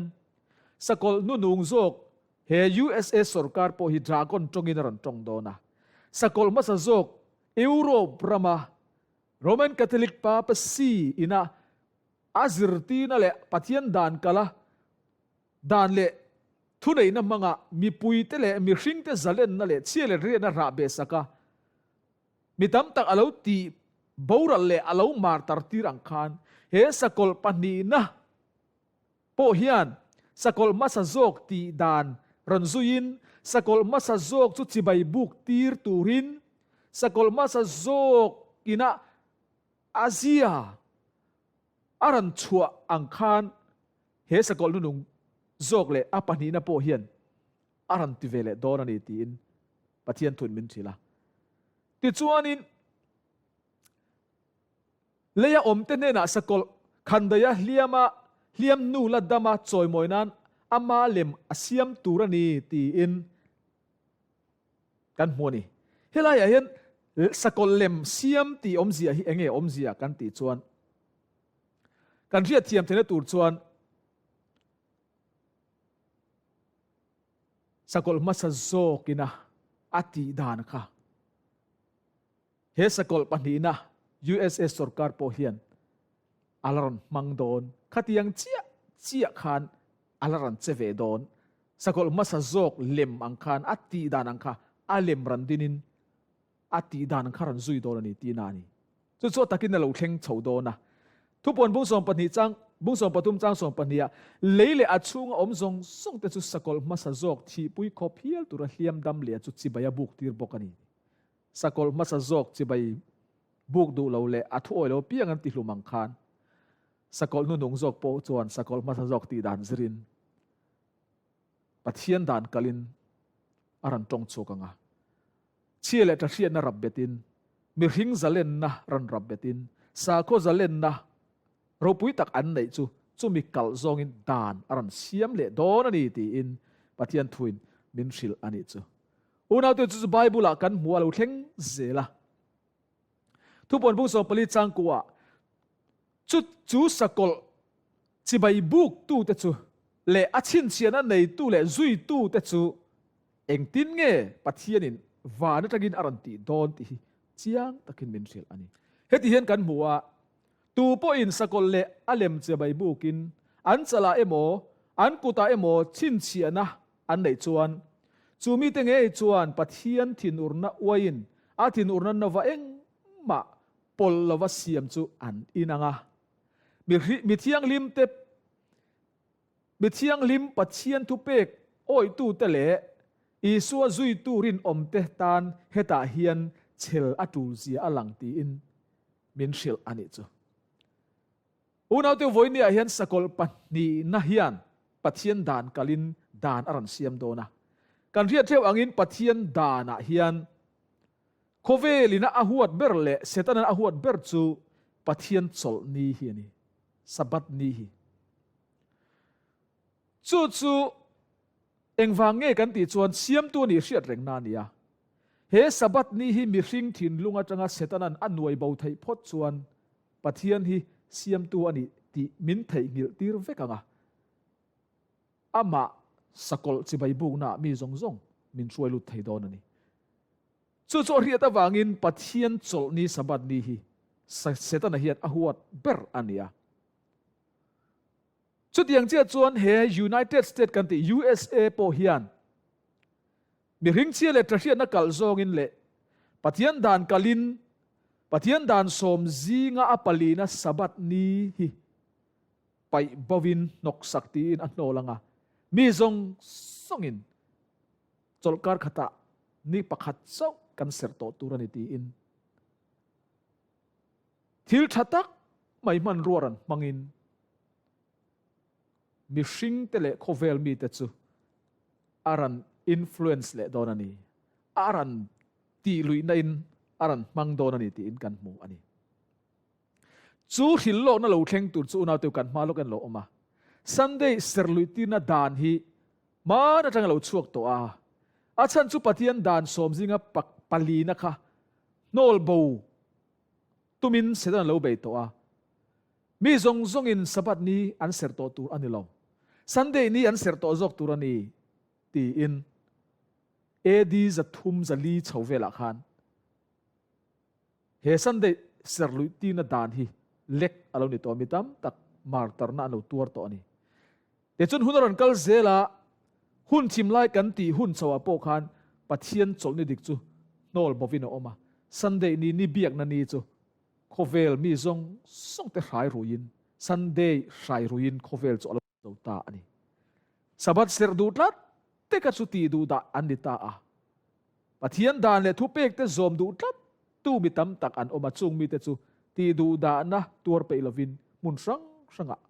sakawlh hnunung zawk he USA sorkar pawh hi dragon tawngin a rawn tawng dawn a. Sakawlh hmasa zawk Europe rama Roman Catholic Papacy ina a zirtirna leh Pathian dan kala Dan leh thuneihna hmanga mipuite leh mihringte zalenna leh chhia leh riahna rah beh sak a, mi tam tak a lo tih boral leh a lo mar tar tir ang khan he sakawlh pahnihna pawh hian sakawlh hmasa zawk tih dan rawn zuiin sakawlh hmasa zawk chu chibai buk tir turin sakawlh hmasa zawk ina a zia a rawn chhuah ang khan He sakawlh nunung zawk leh a pahnihna pawh hian a rawn ti ve leh dawn a ni tiin Pathian thun min hrilh a. Tichuanin, leia awmte hnenah sakawlh khandaia hliama hliam hnu la dama chawimawi nan ama lem a siam tur a ni tiin kan hmu a ni. Helaiah hian sakawlh lem siam tih awmzia hi enge awmzia kan tih chuan, Kan hriatthiam theihna tur chuan sakawlh hmasa zawkina a tih dan kha he sakawlh pahnihna USA sorkar pawh hian a la rawn hmang dawn. Khatiang chiah chiah khan a la rawn che ve dawn. Sakawlh hmasa zawk lem ang khan a tih dan ang kha a lem rawn dinin a tih dan kha rawn zui dawn a ni tihna a ni. Chu chu a takin a lo thleng chho dawn a. Thupuan bung 12 chang, bung 13 chang 12 ah, Lei leh a chhunga awm zawng zawng te chu sakawlh hmasa zawk thihpui khawp hial tura hliam dam leh chu chibai a buk tir bawk a ni. Sakawlh hmasa zawk chibai buk duh lo leh a thuawi lo piang an tihlum ang khan sakawlh hnunung zawk pawh chuan sakawlh hmasa zawk tih dan zirin Pathian dan kalin a rawn tawng chhuak ang a. Chhia leh ṭahriatna rap betin, mihring zalenna rawn rap betin, sakhaw zalenna ropui tak an neih chu chumi kalh zawngin dan a rawn siam leh dawn a ni tiin Pathian thuin min hrilh a nih chu. Unaute chu chu Bible-ah kan hmu a lo thleng zel a. Thupuan bung 14 changkuah chu chu sakawlh Chibai buktute chu leh a chhinchhiahna neitu leh zuitute chu engtin nge Pathianin van atangin a rawn tih dawn tih hi chiang takin min hrilh a ni. Heti hian kan hmu a, tu pawhin sakawlh leh a lem chibai bukin an chalah emaw, an kutah emaw chhinchhiahna an neih chuan, chu mite ngei chuan Pathian thinurna uaiin a thinurna nova engmah pawlh lova siam chu an inang a. Mi thianghlimte, mi thianghlim Pathian thupek awihtute leh Isua zuitu rinawmte tan hetah hian chhel a tulzia a lang tiin min hrilh a nih chu. Unaute vawinia hian sakawlh pahnihna hian Pathian dan kalin dan a rawn siam dawn a. Kan hriat theuh angin Pathian danah hian Khawvelina a huat ber leh Setana'n a huat ber chu Pathian chawlh ni hi a ni, Sabbath ni hi. Chu chu engvang nge kan tih chuan siamtu a nih hriat rengna a ni a. He Sabbath ni hi mihring thinlung atanga Setana'n a nuai bo theih phawt chuan Pathian hi siamtu a nih tih min theihnghilh tir vek ang a. Amah sakawlh chibai buknaah mi zawng zawng min hruai lut thei dawn a ni. Chu chu a hriat avangin Pathian chawlhni Sabbath ni hi Setana hian a huat ber a ni a. Chutiang chiah chuan he United State kan tih USA pawh hian mihring chhia leh ṭahriatna kalh zawngin leh Pathian dan kalhin Pathian dan sawm zinga a palina Sabbath ni hi paih bovin hnawksak tiin a hnawl ang a. Mi zawng zawngin chawlhkar khatah ni pakhat chauh kan serh tawh tur a ni tiin thil tha tak mai hmanrua rawn hmangin mihringte leh khawvel mite chu a rawn influence leh dawn a ni, a rawn tih luihna in a rawn hmang dawn a ni tiin kan hmu a ni. Chu hrilhlawkna lo thleng tur chu unaute kan hma lawk en lo awm a. Sunday serluihtirna dan hi hman atanga lo chhuak tawh a. A chhan chu Pathian dan sawm zinga palina kha hnawl bo tumin Satan a lo bei tawh a. Mi zawng zawngin Sabbath ni an serh tawh tur a ni lo. Sunday ni an serh tawh zawk tur a ni tiin AD 304 chho velah khan He Sunday serhluih tina dan hi lek a lo ni tawh a, mi tam tak martarna an lo tuar tawh a ni. Tichuan hun a rawn kal zel a, hun thim lai kan tih hun chhoah pawh khan Pathian chawlhni dik chu hnawl bovin a awm a, Sunday ni ni biakna ni chu khawvel mi zawng zawng te hrai ruiin, Sunday hrai ruiin khawvel chu a lo zo ta a ni. Sabbath serh duh tlat te kha chu tih duh dah an ni ta a. Pathian dan leh thupek te zawm duh tlat tu mi tam tak an awm a, chung mite chu tih duh dahna tuar peih lovin hmun hrang hrangah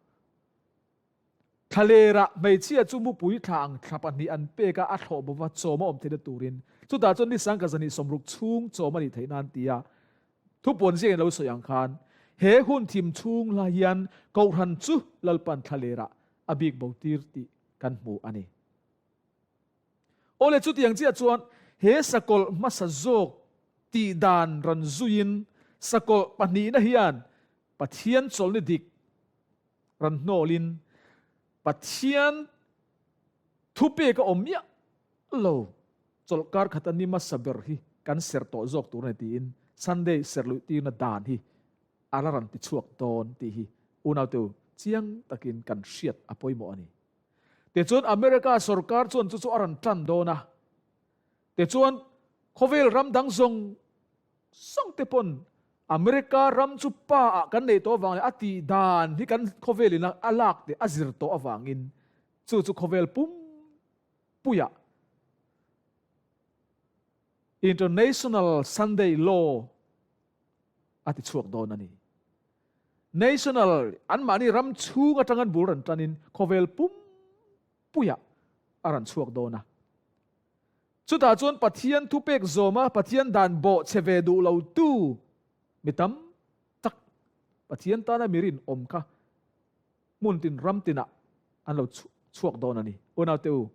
Thlalerah hmeichhia chu mupui thla ang thla pahnih an pek a, a thlawh bova chawm a awm theihna turin chutah chuan ni sangka zahnih 60 chhung chawm a nih theih nan tia Thupuan ziakin lo sawi ang khan he hun thim chhung lai hian Kohhran chu Lalpan thlalerah a bik bo tir tih kan hmu a ni. Awle chutiang chiah chuan he sakawlh hmasa zawk tih dan rawn zuiin sakawlh pahnihna hian Pathian chawlhni dik rawn hnawlin Pathian thupek a awm miah lo. Chawlhkar khata ni hmasa ber hi kan serh tawh zawk tur a ni tiin Sunday serh luih tirna dan hi a la rawn ti chhuak dawn tih hi unaute chiang takin kan hriat a pawimawh a ni. Tichuan America sorkar chuan chu chu a rawn tan dawn a, tichuan khawvel ram dang zawng zawng te pawn America ram chu pa ah kan neih tawh avang leh a tih dan hi kan khawvel in a lak teh a zir tawh avangin chu chu khawvel pum puiah International Sunday Law a ti chhuak dawn a ni. National anmahni ram chhung atang an bul rawn tanin khawvel pum puiah a rawn chhuak dawn a. Chutah chuan Pathian thupek zawma Pathian dan bawh che ve duh lo tu mi tam tak Pathian tana mi rinawm kha hmun tin ram tinah an lo chhuak dawn a ni. Unaute u,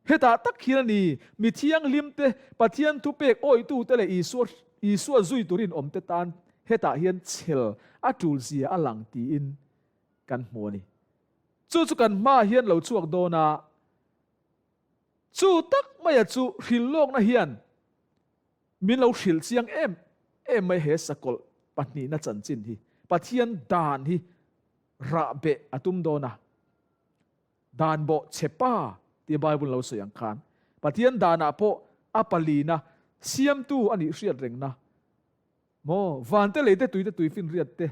hetah tak hian a ni, mi thianghlim te, Pathian thupek awitute leh Isua Isua zui turin awmte tan hetah hian chhel a tul zia a lang tiin kan hmu a ni. Chu chu kan hmaah hian lo chhuak dawn a, chu tak maia chu hrilhlawkna hian Min lo hrilh chiang em em mai he sakawlh pahnihna chanchin hi. Pathian dan hi rah beh a tum dawn a. Dan bawh chhe pa tia Bible lo sawi ang khan Pathian danah pawh a palina siamtu a nih hriat rengna maw vante leite tuite tuifinriat te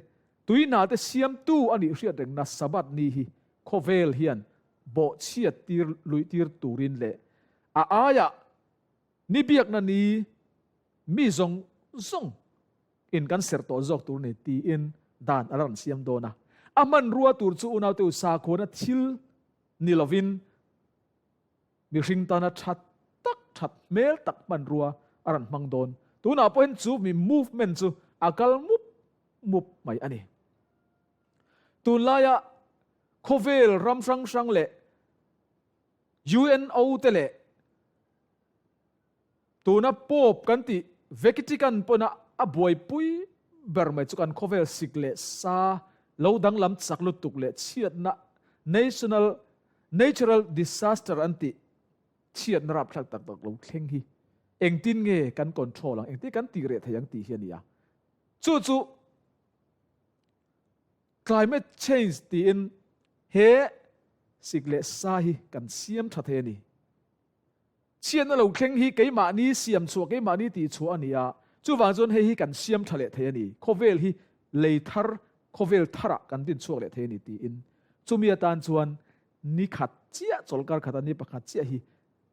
tuihna te siamtu a nih hriat rengna Sabbath ni hi khawvel hian bawhchhiat tir luih tir turin leh a aiah Ni biakna ni mi zawng zawng in kan serh tawh zawk tur ni tiin dan a la rawn siam dawn a. A hmanrua tur chu unaute u sakhuana thil ni lovin mihring tana tha tak that hmel tak hmanrua a rawn hmang dawn. Tunah pawhin chu mi movement chu a kal mup mup mai a ni. Tunlaia khawvel ram hrang hrang leh UNO te leh tuna Pope kan tih Vekitikan pawna a buaipui ber mai chu kan khawvel sik leh sa lo danglam chak lutuk leh chhiatna national natural disaster an tih chhiatna rapthlak tak tak lo thleng hi engtin nge kan control ang engtin kan tih reh thei ang tih hi a ni a. Chu chu Climate change tiin he sik leh sa hi kan siam tha thei a ni. Chhiatna lo thleng hi keimahni siam chhuah, keimahni tih chhuah a ni a, chuvang chuan hei hi kan siam tha leh thei a ni. Khawvel hi lei thar, khawvel tharah kan din chhuak leh thei a ni tiin chumi atan chuan. ni khat chiah chawlhkar khata ni pakhat chiah hi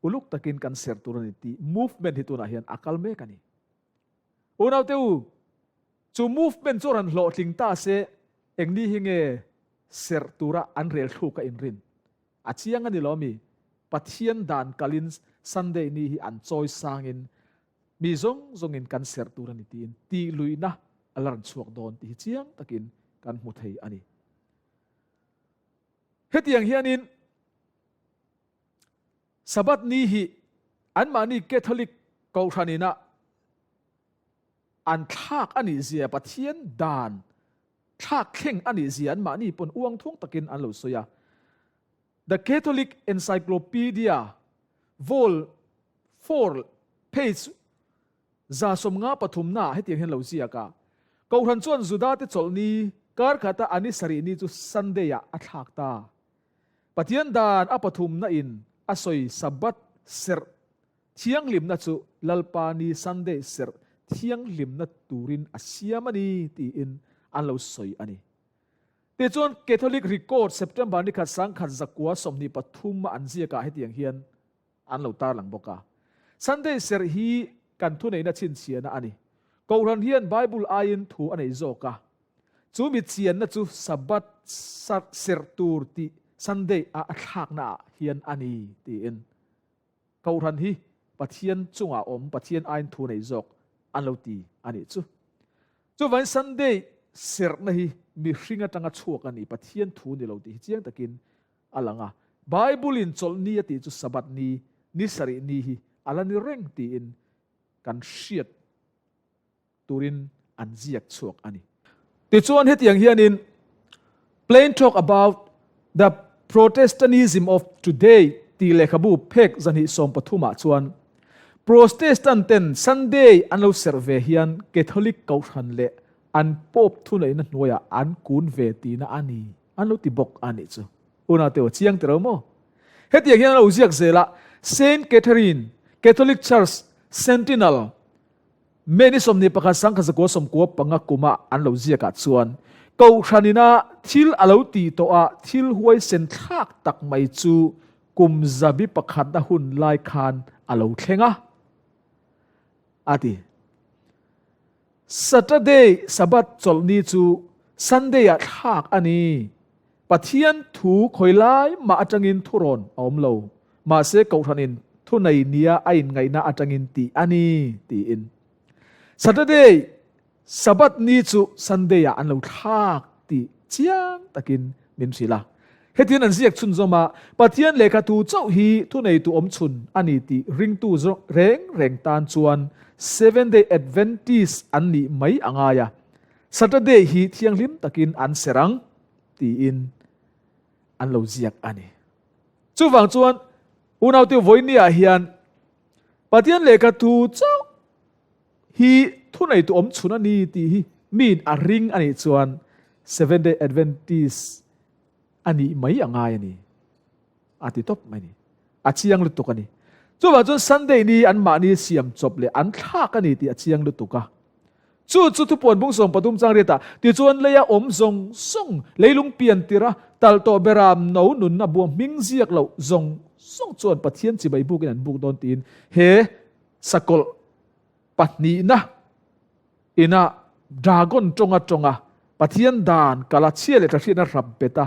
uluk takin kan serh tur a ni tih movement hi tunah hian a kal mek a ni. Unaute u, chu movement chu rawn hlawhtling ta se eng ni hi nge serh tura an rel thluk a inrin? A chiang a ni lo mi? Pathian dan kalin Sunday ni hi an chawi sangin mi zawng zawngin kan serh tur a ni tiin tih luihna a la rawn chhuak dawn tih hi chiang takin kan hmu thei a ni. Hetiang hianin Sabbath ni hi anmahni Catholic Kohhran ina an thlak a nih zia, Pathian dan thlak thleng a nih zia anmahni pawn uang thung takin an lo sawi a. The Catholic Encyclopedia, Vol. 4, page 153 ah hetiang hian lo ziak a, Kohhran chuan Judate chawlhni kar khata a ni sarih ni chu Sunday ah a thlak ta. Pathian dan a pathumna in a sawi Sabbath serh thianghlimna chu Lalpa ni Sunday serh thianghlimna turin a siam a ni tiin an lo sawi a ni. Tichuan Catholic Record September ni khat 1923 a an ziakah hetiang hian an lo tarlang bawk a. Sunday serh hi kan thuneihna chhinchhiahna a ni. Kohhran hian Bible aiin thu a nei zawk a. Chu mi chianna chu Sabbath serh tur tih Sunday a a thlakna ah hian a ni tiin Kohhran hi Pathian chungah awm Pathian aiin thu nei zawk an lo ti a nih chu. Chuvangin Sunday serhna hi mihring atanga chhuak a ni, Pathian thu ni lo tih hi chiang takin a lang a. Bible-in chawlhni a tih chu Sabbath ni, ni sarih ni hi a la ni reng tiin kan hriat turin an ziak chhuak a ni. Tichuan hetiang hianin Plain Talk About the Protestantism of Today tih lehkhabu phek 213 ah chuan Protestant ten Sunday an lo serh ve hian Catholic Kohhran leh an Pope thuneihna hnuaiah an kun ve tihna a ni An lo ti bawk a nih chu. Unau te aw chiang tiro maw? Hetiang hian an lo ziak zel a, Saint Catherine Catholic Church Sentinel, May ni 21 1995 kuma an lo ziakah chuan Kohhran ina thil a lo tih tawh a thil huaisen thlak tak mai chu kum zabi pakhatna hun lai khan a lo thleng a, a ti. Saturday, Sabbath, chawlhni chu Sunday-ah thlak a ni. Pathian thu khawi lai mah atangin thurawn a awm lo. Mahse Kohhranin thunei nia a inngaihna atangin tih a ni, tiin. Saturday, Sabbath, ni chu Sunday-ah an lo thlak tih chiang takin min hrilh a. Hetian an ziak chhunzawm a, Pathian lehkha thu chauh hi thuneitu awmchhun a ni tih ringtu reng reng tan chuan Seventh Day Adventist an nih mai a ngai a, Saturday hi thianghlim takin an ser ang tiin an lo ziak a ni. Chuvang chuan unaute vawinia hian Pathian lehkha thu chauh hi thuneitu awmchhun a ni tih hi miin a ring a nih chuan Seventh Day Adventist a nih mai a ngai a ni. A ti tawp mai a ni. A chiang lutuk a ni. Chuvang chuan Sunday ni anmahni siam chawp leh an thlak a ni tih a chiang lutuk a. Chu chu thupuan bung 13 chang riatah tichuan leia awm zawng zawng, leilung pian tirh a, tal tawh beram no nunna bua hming ziak loh zawng zawng chuan Pathian chibai bukin an buk dawn tiin he sakawlh pahnihna ina dragon tawnga tawnga Pathian dan kala chhia leh tahriatna rap bet a,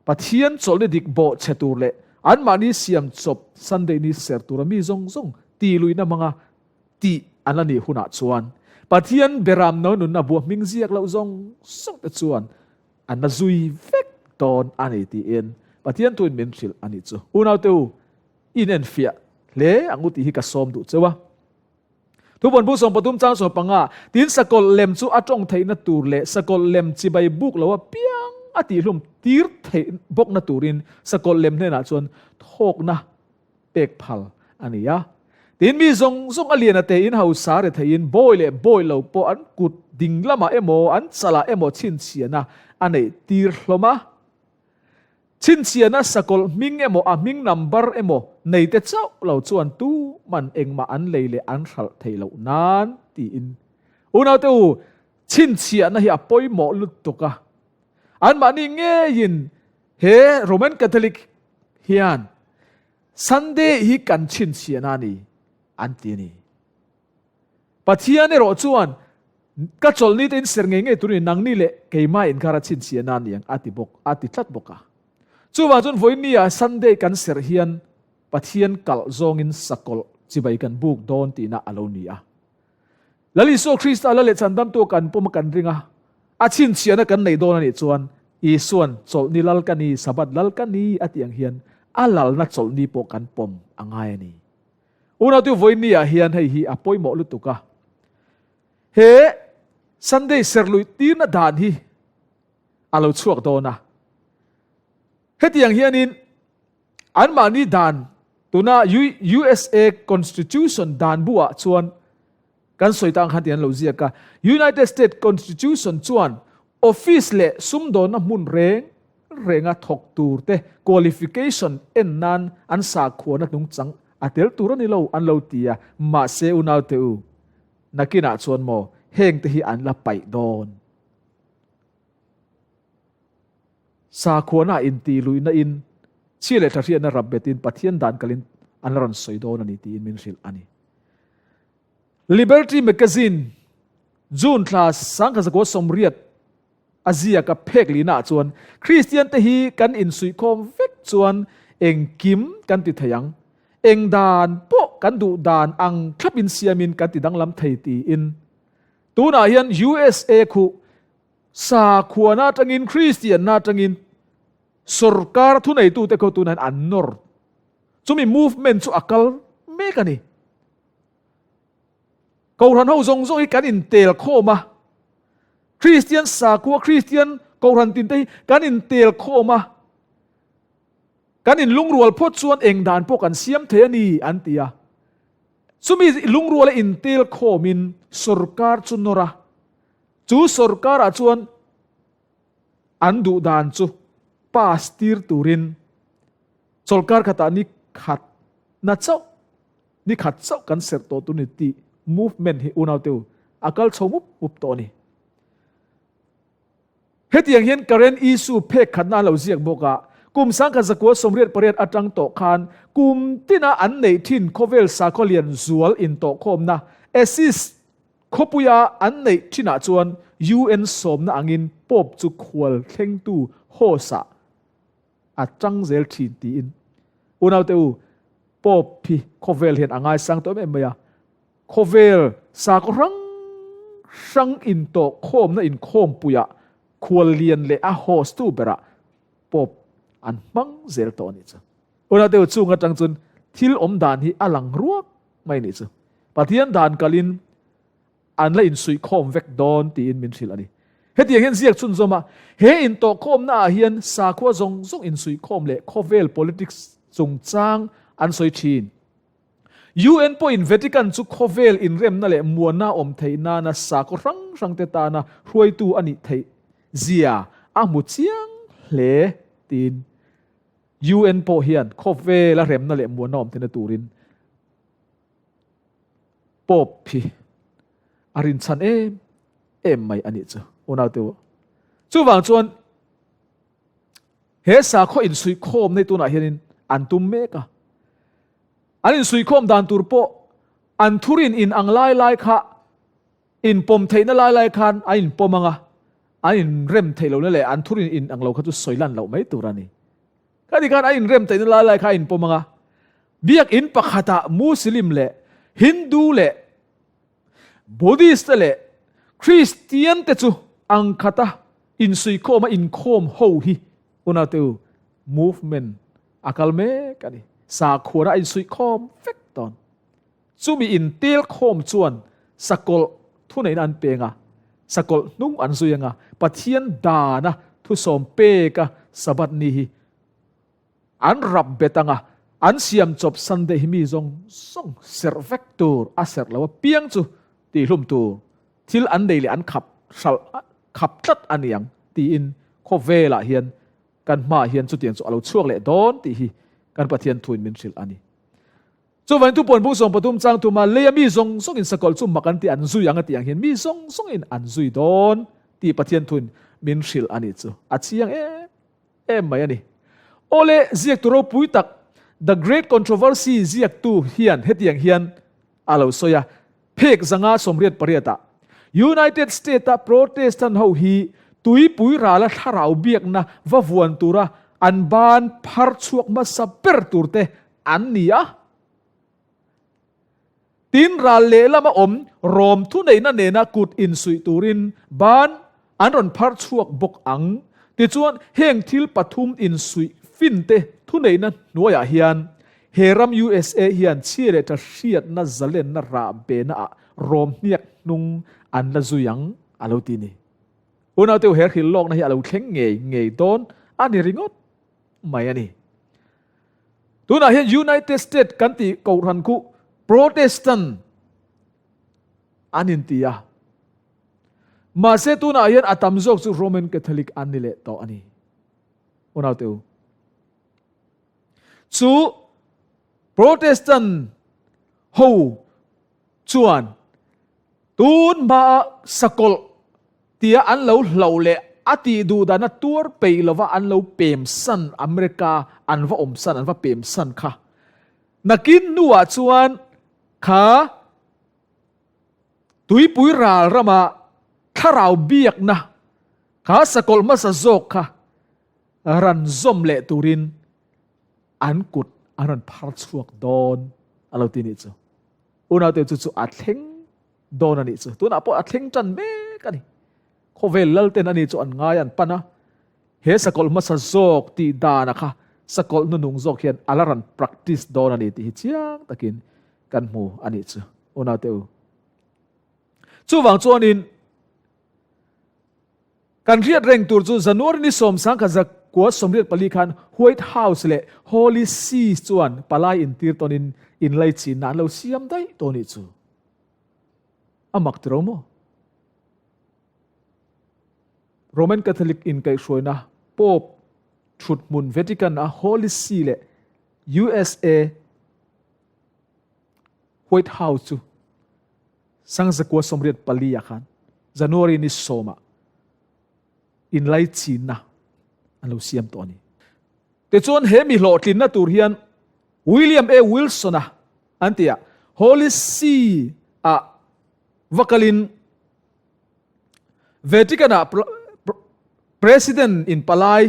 Pathian chawlhni dik bawh chhe tur leh anmahni siam chawp Sunday ni ser tura mi zawng zawng ti luihna hmanga tih an la nih hunah chuan Pathian beram no nunna bua hming ziak loh zawng zawng te chuan an la zui vek dawn a ni tiin Pathian thuin min hrilh a nih chu. Unaute u, in enfiah hle ang u tih hi ka sawm duh cheu a. Thuvawn bu 13 chang 15, Tin sakawlh lem chu a tawng theihna tur leh sakawlh lem chibai buk lo apiang a tihhlum tir theih bawkna turin sakawlh lem hnenah chuan thawkna pek phal a ni a. Tin mi zawng zawng a lian a tein hausa re theiin bawi leh bawi lo pawh an kut ding lamah emaw an chalah emaw chhinchhiahna a neih tir hlawm a. Chhinchhiahna sakawlh hming emaw a hming number emaw nei te chauh lo chuan tuman engmah an lei leh an hralh theih loh nan tiin unaute u chhinchhiahna hi a pawimawh lutuk a. Anmahni ngeiin he Roman Catholic. hian Sunday hi kan chhinchhiahna a ni an ti a ni. Pathian erawh chuan ka chawlhni te in ser ngei ngei tur ni nangni leh keimah inkar a chhinchhiahna a ni ang a ti bawk a ti tlat bawk a. Chuvang chuan vawinia Sunday kan serh hian Pathian kalh zawngin sakawlh chibai kan buk dawn tihna a lo ni a. Lal Isua Krista la leh chandamtu kan pawm a kan ring a, a chhinchhiahna kan nei dawn a nih chuan Isua'n chawlhni lal ka ni, Sabbath lal ka ni a tih ang hian a lalna chawlhni pawh kan pawm a ngai a ni. Unautu vawiinni ah hian hei hi a pawimawh lutuk a. He Sunday serhluih tirna dan hi a lo chhuak dawn a. Hetiang hianin anmahni dan tuna USA Constitution dan buah chuan kan sawi tang khan tih an lo ziak a. United States Constitution chuan office leh sumdawnna hmun reng renga thawk tur te qualification en nan an sakhuana hnungchang a tel tur a ni lo an lo ti a. Mahse unaute u, nakinah chuan maw heng te hi an la paih dawn. Sakhuana intih luihna in chhia leh tha hriatna rap betin Pathian dan kalin an la rawn sawi dawn a ni tiin min hrilh a ni. Liberty Magazine June thla 1980 a ziaka phek lihna ah chuan Kristian te hi kan insuihkhawm vek chuan engkim kan ti thei ang, eng dan pawh kan duh dan ang thlap insiamin kan ti danglam thei tiin tunah hian USA khuh Sakhuana atangin, Kristianna atangin sorkar thuneitute kho tunah hian an nawr. Chumi movement chu a kal mek a ni. Kohhran ho zawng zawng hi kan intel khawm a. Kristian sakhua, Kristian kohhran tinte hi kan intel khawm a. Kan inlungrual phawt chuan eng dan pawh kan siam thei a ni an ti a. Chumi lungruala intel khawmin sorkar chu nawr a. Chu sorkarah chuan an duh dan chu pass tir turin chawlkar khatah ni khat na chauh, ni khat chauh kan serh tawh tur ni tih movement hi unaute u a kal chho mup mup tawh a ni. Hetiang hian Karen Isu phek khatna an lo ziak bawk a, kum 1988 atang tawh khan kum tina an neih thin khawvel sakhaw lian zual intawhkhawmna ASIS Khawpuia an neih thinah chuan UN sawmna angin Pope chu khual thlengtu host-ah a tang zel thin tiin unaute u, Pope hi khawvel hian a ngaisang tawh em em mai a, khawvel sakhaw hrang hrang intawhkhawmna inkhawmpuiah khual lian leh a host-tu berah Pope an hmang zel tawh a nih chu. Unaute u, chung atang chuan thil awm dan hi a lang ruak mai nih chu. Pathian dan kalin an la insuihkhawm vek dawn tiin min hrilh a ni. Hetiang hian ziak chhunzawm a, he intawhkhawmna ah hian sakhua zawng zawng insuihkhawm leh khawvel politics chungchang an sawi thin. UN pawhin Vatican chu khawvel inremna leh muanna awm theih nana sakhaw hrang hrangte tana hruaitu a nih theih zia a hmu chiang hle tiin UN pawh hian khawvela remna leh muanna awm theihna turin Pope hi a rinchhan em em mai a nih chu unaute u. Chuvang chuan he sakhaw insuihkhawm nei tunah hianin an tum mek a. An insuihkhawm dan tur pawh an thurin in ang lai lai kha inpawm theihna lai lai khan an inpawm anga an inrem theih lohna leh an thurin in ang lo kha chu sawi lan loh mai tur a ni. Khati khan a inrem theihna lai lai kha a inpawm anga Biakinn pakhatah Muslim leh Hindu leh Buddhist te leh Christian te chu ang khata insuikhawma inkhawm ho hi unaute u movement a kal mek a ni. Sakhuana a insuikhawm vek tawn. Chumi intelkhawm chuan sakawlh thuneihna an peng a, sakawlh hnung an zui anga Pathian dana thusawm peka Sabbath ni hi An rap bet anga an siam chawp Sunday hi mi zawng zawng serh vek tur a serh lo apiang chu tihhlum tur thil an nei leh an khap hralh khap tlat a ni ang tiin khawvelah hian kan hmaah hian chutiang chu a lo chhuak leh dawn tih hi kan Pathian thuin min hrilh a ni. Chuvangin thupuan bung 13 chang thuma leia mi zawng zawngin sakawlh chu mak an tih an zui ang a tih ang hian mi zawng zawngin an zui dawn tih Pathian thuin min hrilh a nih chu a chiang em. em mai a ni. Awle, ziaktu ropui tak The Great Controversy ziaktu hian hetiang hian a lo sawi a, Phek 588 ah, United State-a Protestant ho hi tuipui rala thlarau biakna va vuan tura an ban phar chhuak hmasa ber turte an ni a. Tin, ral lehlama awm Rom thuneihna nena kut insuih turin ban an rawn phar chhuak bawk ang. Tichuan, heng thil pathum insuih finte thuneihna hnuaiah hian he ram USA hian chhia leh tha hriatna zalenna rah bena ah Rom hniak hnung an la zui ang a lo ti ni. Unauteu he hrilh lawkna hi a lo thleng ngei ngei dawn a ni ringawt mai a ni. Tunah hian United State kan tih kohhran khu Protestant an inti a. Mahse tunah hian a tam zawk chu Roman Catholic an ni leh tawh a ni. Unaute u. Chu Protestant ho chuan tun hmaa sakawlh tia an lo hlauh leh a tih duh dana tuar peih lova an lo pem san America an va awm san an va pem san kha nakin hnuah chuan kha tuipui ral rama thlarau biakna kha sakawlh hmasa zawk kha ran zawm leh turin an kut an rawn phar chhuak dawn a lo ti nih chu. Unaute chu chu a thleng dawn a nih chu. Tunah pawh a thleng tan mek a ni. Khawvel lalten a ni chu an ngai an pan a. He sakawlh hmasa zawk tih dana kha sakawlh nunung zawk hian a la rawn practice dawn a ni tih hi chiang takin kan hmu a nih chu. Unaute u. Chuvang chuanin Kan hriat reng tur chu January ni 1984 khan White House leh Holy See chuan palai intir tawnin inlaichinna an lo siam daih tawh nih chu. A mak tiro maw? Roman Catholic inkaihhruaina Pope thuthmun Vatican a Holy See leh USA White House chu 1984 ah khan January ni sawmah inlaichinna an lo siam tawh a ni. Tichuan he mi hlawhtlinna tur hian William A. Wilson-a an ti a, Holy See ah va kalin Vatican ah President in palai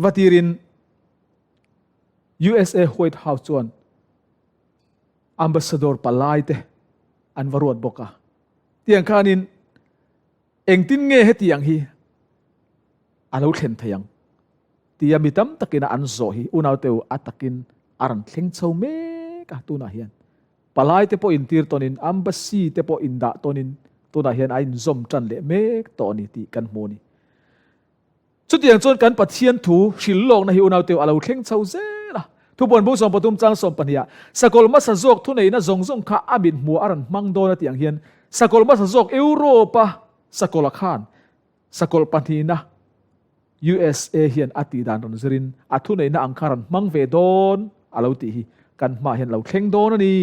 va tirin USA White House chuan Ambassador palai te an va ruat bawk a. Tiang khanin engtin nge hetiang hi a lo thlen thei ang tia mi tam takina an zawh hi unaute u a takin a rawn thleng chho mek a tunah hian. Palai te pawh intir tawnin embassy te pawh indah tawnin tunah hian a inzawm tan leh mek tawh a ni tih kan hmu a ni. Chutiang chuan kan Pathian thu hrilh lawkna hi unaute a lo thleng chho zel a. Thupuan bung 13 chang 12 ah, Sakawlh hmasa zawk thuneihna zawng zawng kha a mit hmuh a rawn hmang dawn a tih ang hian sakawlh hmasa zawk Europe-a sakawlh a khan sakawlh pahnihna USA hian a tih dan rawn zirin a thuneihna ang kha rawn hmang ve dawn a lo tih hi kan hmaah hian a lo thleng dawn a ni.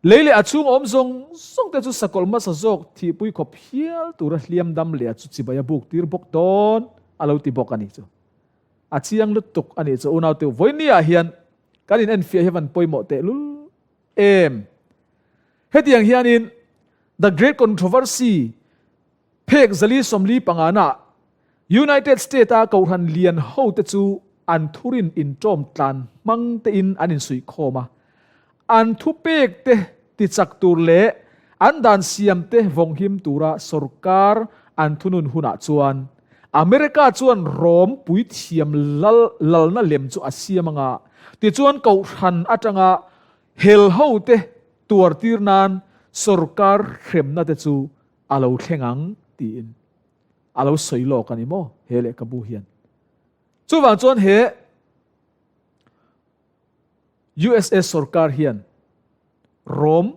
Lei leh a chhung awm zawng zawng te chu sakawlh hmasa zawk thihpui khawp hial tura hliam dam leh a chu chibai a buk tir bawk dawn a lo ti bawk a nih chu. A chiang lutuk a nih chu unaute vawinia hian kan in enfiah hi van pawimawh teh lul em. Hetiang hianin The Great Controversy Phek 445 na United States a kohhran lian ho te chu an thurin inṭawm tlan hmang tein an insuihkhawm a. An thupek te tichak tur leh an dan siam te vawnghim tura sorkar an thunun hunah chuan America chuan Rom puithiam lal lalna lem chu a siam anga tichuan kohhran atanga hel ho te tuartir nan sorkar hremna te chu a lo thleng ang tiin a lo sawi lawk a ni maw he lehkhabu hian. Chuvang chuan he USA sorkar hian Rome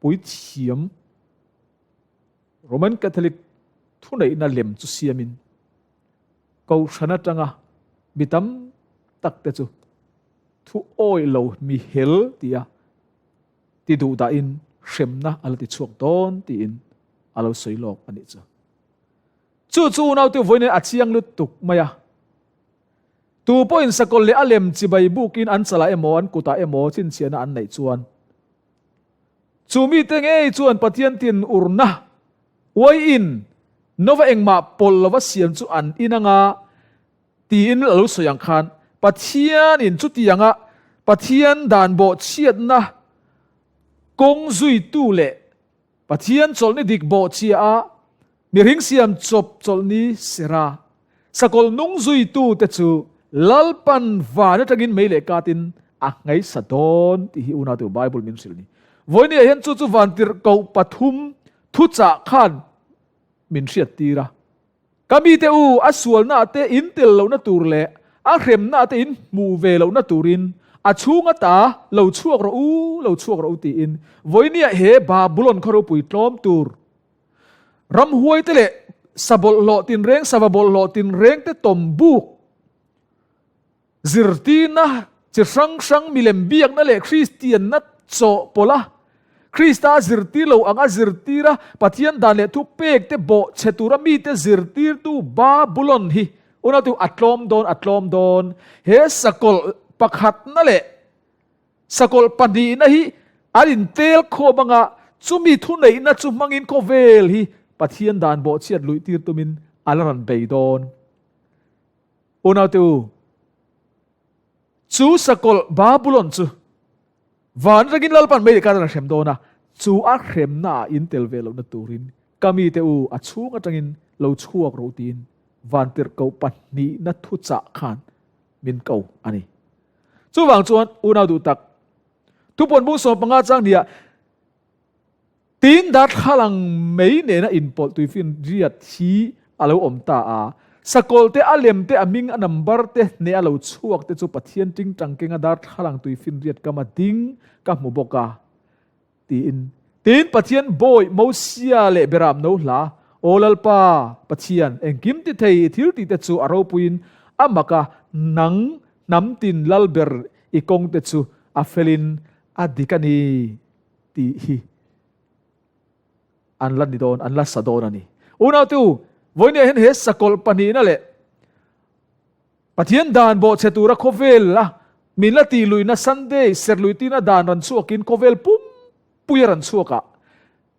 puithiam Roman Catholic thuneihna lem chu siamin kohhran atanga mi tam tak te chu thu awih lo mi hel tia ti duh dahin hremna a la ti chhuak dawn tiin a lo sawi lawk a nih chu. Chu chu unaute vawiin a chiang lutuk mai a. Tu pawhin sakawlh leh a lem chibai bukin an chalah emaw an kutah emaw chhinchhiahna an neih chuan, chu mite ngei chuan Pathian tin urna uaiin nova engmah pawlh lova siam chu an in anga tiin a lo sawi ang khan Pathianin chutianga Pathian dan bawhchhiatna kawng zuitu leh Pathian chawlhni dik bawhchhia a, mihring siam chawp chawlhni sera sakawlh nung zuitu te chu Lalpan van atangin mei leh katin a ngaihsa dawn tih hi unau Bible min hrilh ni. Vawinia hian chu chu vantirhkoh pathum thuchah khan min hriattir a. Ka mite u, a sualnaah te in tel lohna tur leh a hremnaah te in hmuh ve lohna turin a chhung ata lo chhuak rawh u, lo chhuak rawh u tiin vawinia he Babulon khaw ropui tlawm tur ramhuaite leh sa bawlhhlawh tinreng, sava bawlhhlawh tinrengte tawm buk Zirtirna chi hrang hrang milem biakna leh Kristianna chawhpawlh a, Krista a zirtir lo ang a zirtir a, Pathian dan leh thupek te bawh chhe tura mite zirtirtu Babulon hi unautu a tlawm dawn a tlawm dawn. He sakawlh pakhatna leh sakawlh pahnihna hi an intel khawm anga chumi thuneihna chu hmangin khawvel hi Pathian dan bawhchhiat luihtir tumin a la rawn bei dawn. Unaute u, chu sakawlh Babulon chu van atangin Lalpan mei leh kar a hrem dawn a, chu a hremnaah in tel ve lohna turin ka mite u a chhung atangin lo chhuak rawh u tiin vantirhkoh pahnihna thuchah khan min ko a ni. Chuvang chuan unau duh tak, thupuan bung 15 chang hniah Tin, darthlalang mei nena inpawlh tuifinriat hi a lo awm ta a. Sakawlh te, a lem te, a hming, a number te hneh a lo chhuak te chu Pathian tingtang kenga darthlalang tuifinriat kama ding ka hmu bawk a, tiin. Tin, Pathian bawi Mosia leh Beram no hla, Aw Lalpa, Pathian, engkim ti thei i thil tih te chu a ropuiin a mak a, nang hnam tin lalber i kawng te chu a felin a dik a ni. tih hi an la ni dawn, an la sa dawn a ni. Unaute u, vawinia hian he sakawlh pahnihna leh Pathian dan bawhchhe tura khawvel a min la tih luihna Sunday serh luih tina dan ran chhuakin khawvel pumpui a ran chhuak a,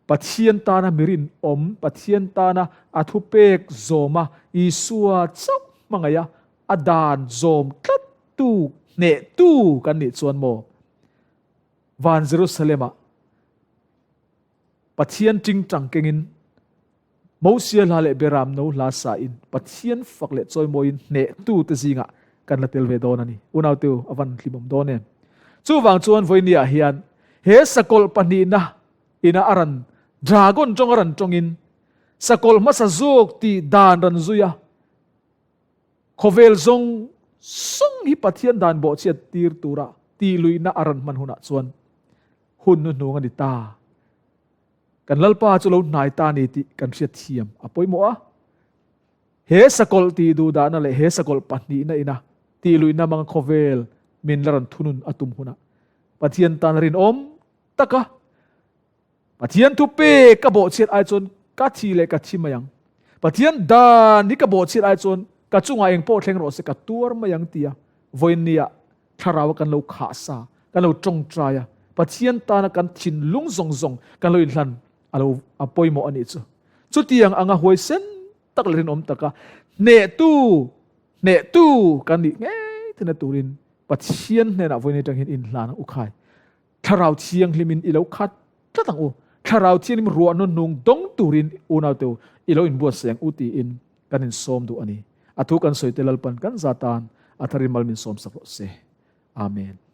Pathian tana mirinawm, Pathian tana a thupek zawma Isua chauh hmangaih a, a dan zawm tlattu, hnehtu kan nih chuan maw? Van Jerusalem-ah Pathian tingtang kengin Mosia hla leh Beram no hla sain Pathian fak leh chawimawiin hnehtute zingah kan la tel ve dawn a ni. Unaute u, a van hlimawm dawn em? Chuvang chuan vawinia hian he sakawlh pahnihna ina a ran dragon tawng a ran tawngin sakawlh hmasa zawk tih dan ran zui a, Khawvel zawng zawng hi Pathian dan bawhchhiat tir tura tih luihna a rawn hman hunah chuan hun hnuhnung a ni ta. Kan Lalpa chu lo hnai ta ni tih kan hriat thiam a pawimawh a. He sakawlh tih duhdahna leh he sakawlh pahnihna ina tih luihna hmanga khawvel min la rawn thunun a tum hunah Pathian tan rinawm taka Pathian thu pek ka bawhchhiat ai chuan ka thi leh ka thi mai ang. Pathian dan hi ka bawhchhiat ai chuan ka chungah eng pawh thleng rawh se ka tuar mai ang tia vawiinniah thlarau a kan lo khah sa, kan lo tawngtai a, Pathian tana kan thinlung zawng zawng kan lo inhlan a lo a pawimawh a nih chu. Chutiang anga huaisen tak leh rinawm taka hnehtu hnehtu kan nih ngei theihna turin Pathian hnenah vawiin atang hian inhlan ang u khai. Thlarau Thianghlimin i lo khat tlat ang u. Thlarau Thianghlim ruahna hnung dawng turin unaute u i lo inbuatsaih ang u tiin kan insawm duh a ni. A thu kan sawi te Lalpan kan za tan a tharin mal min sawmsak rawh se. Amen.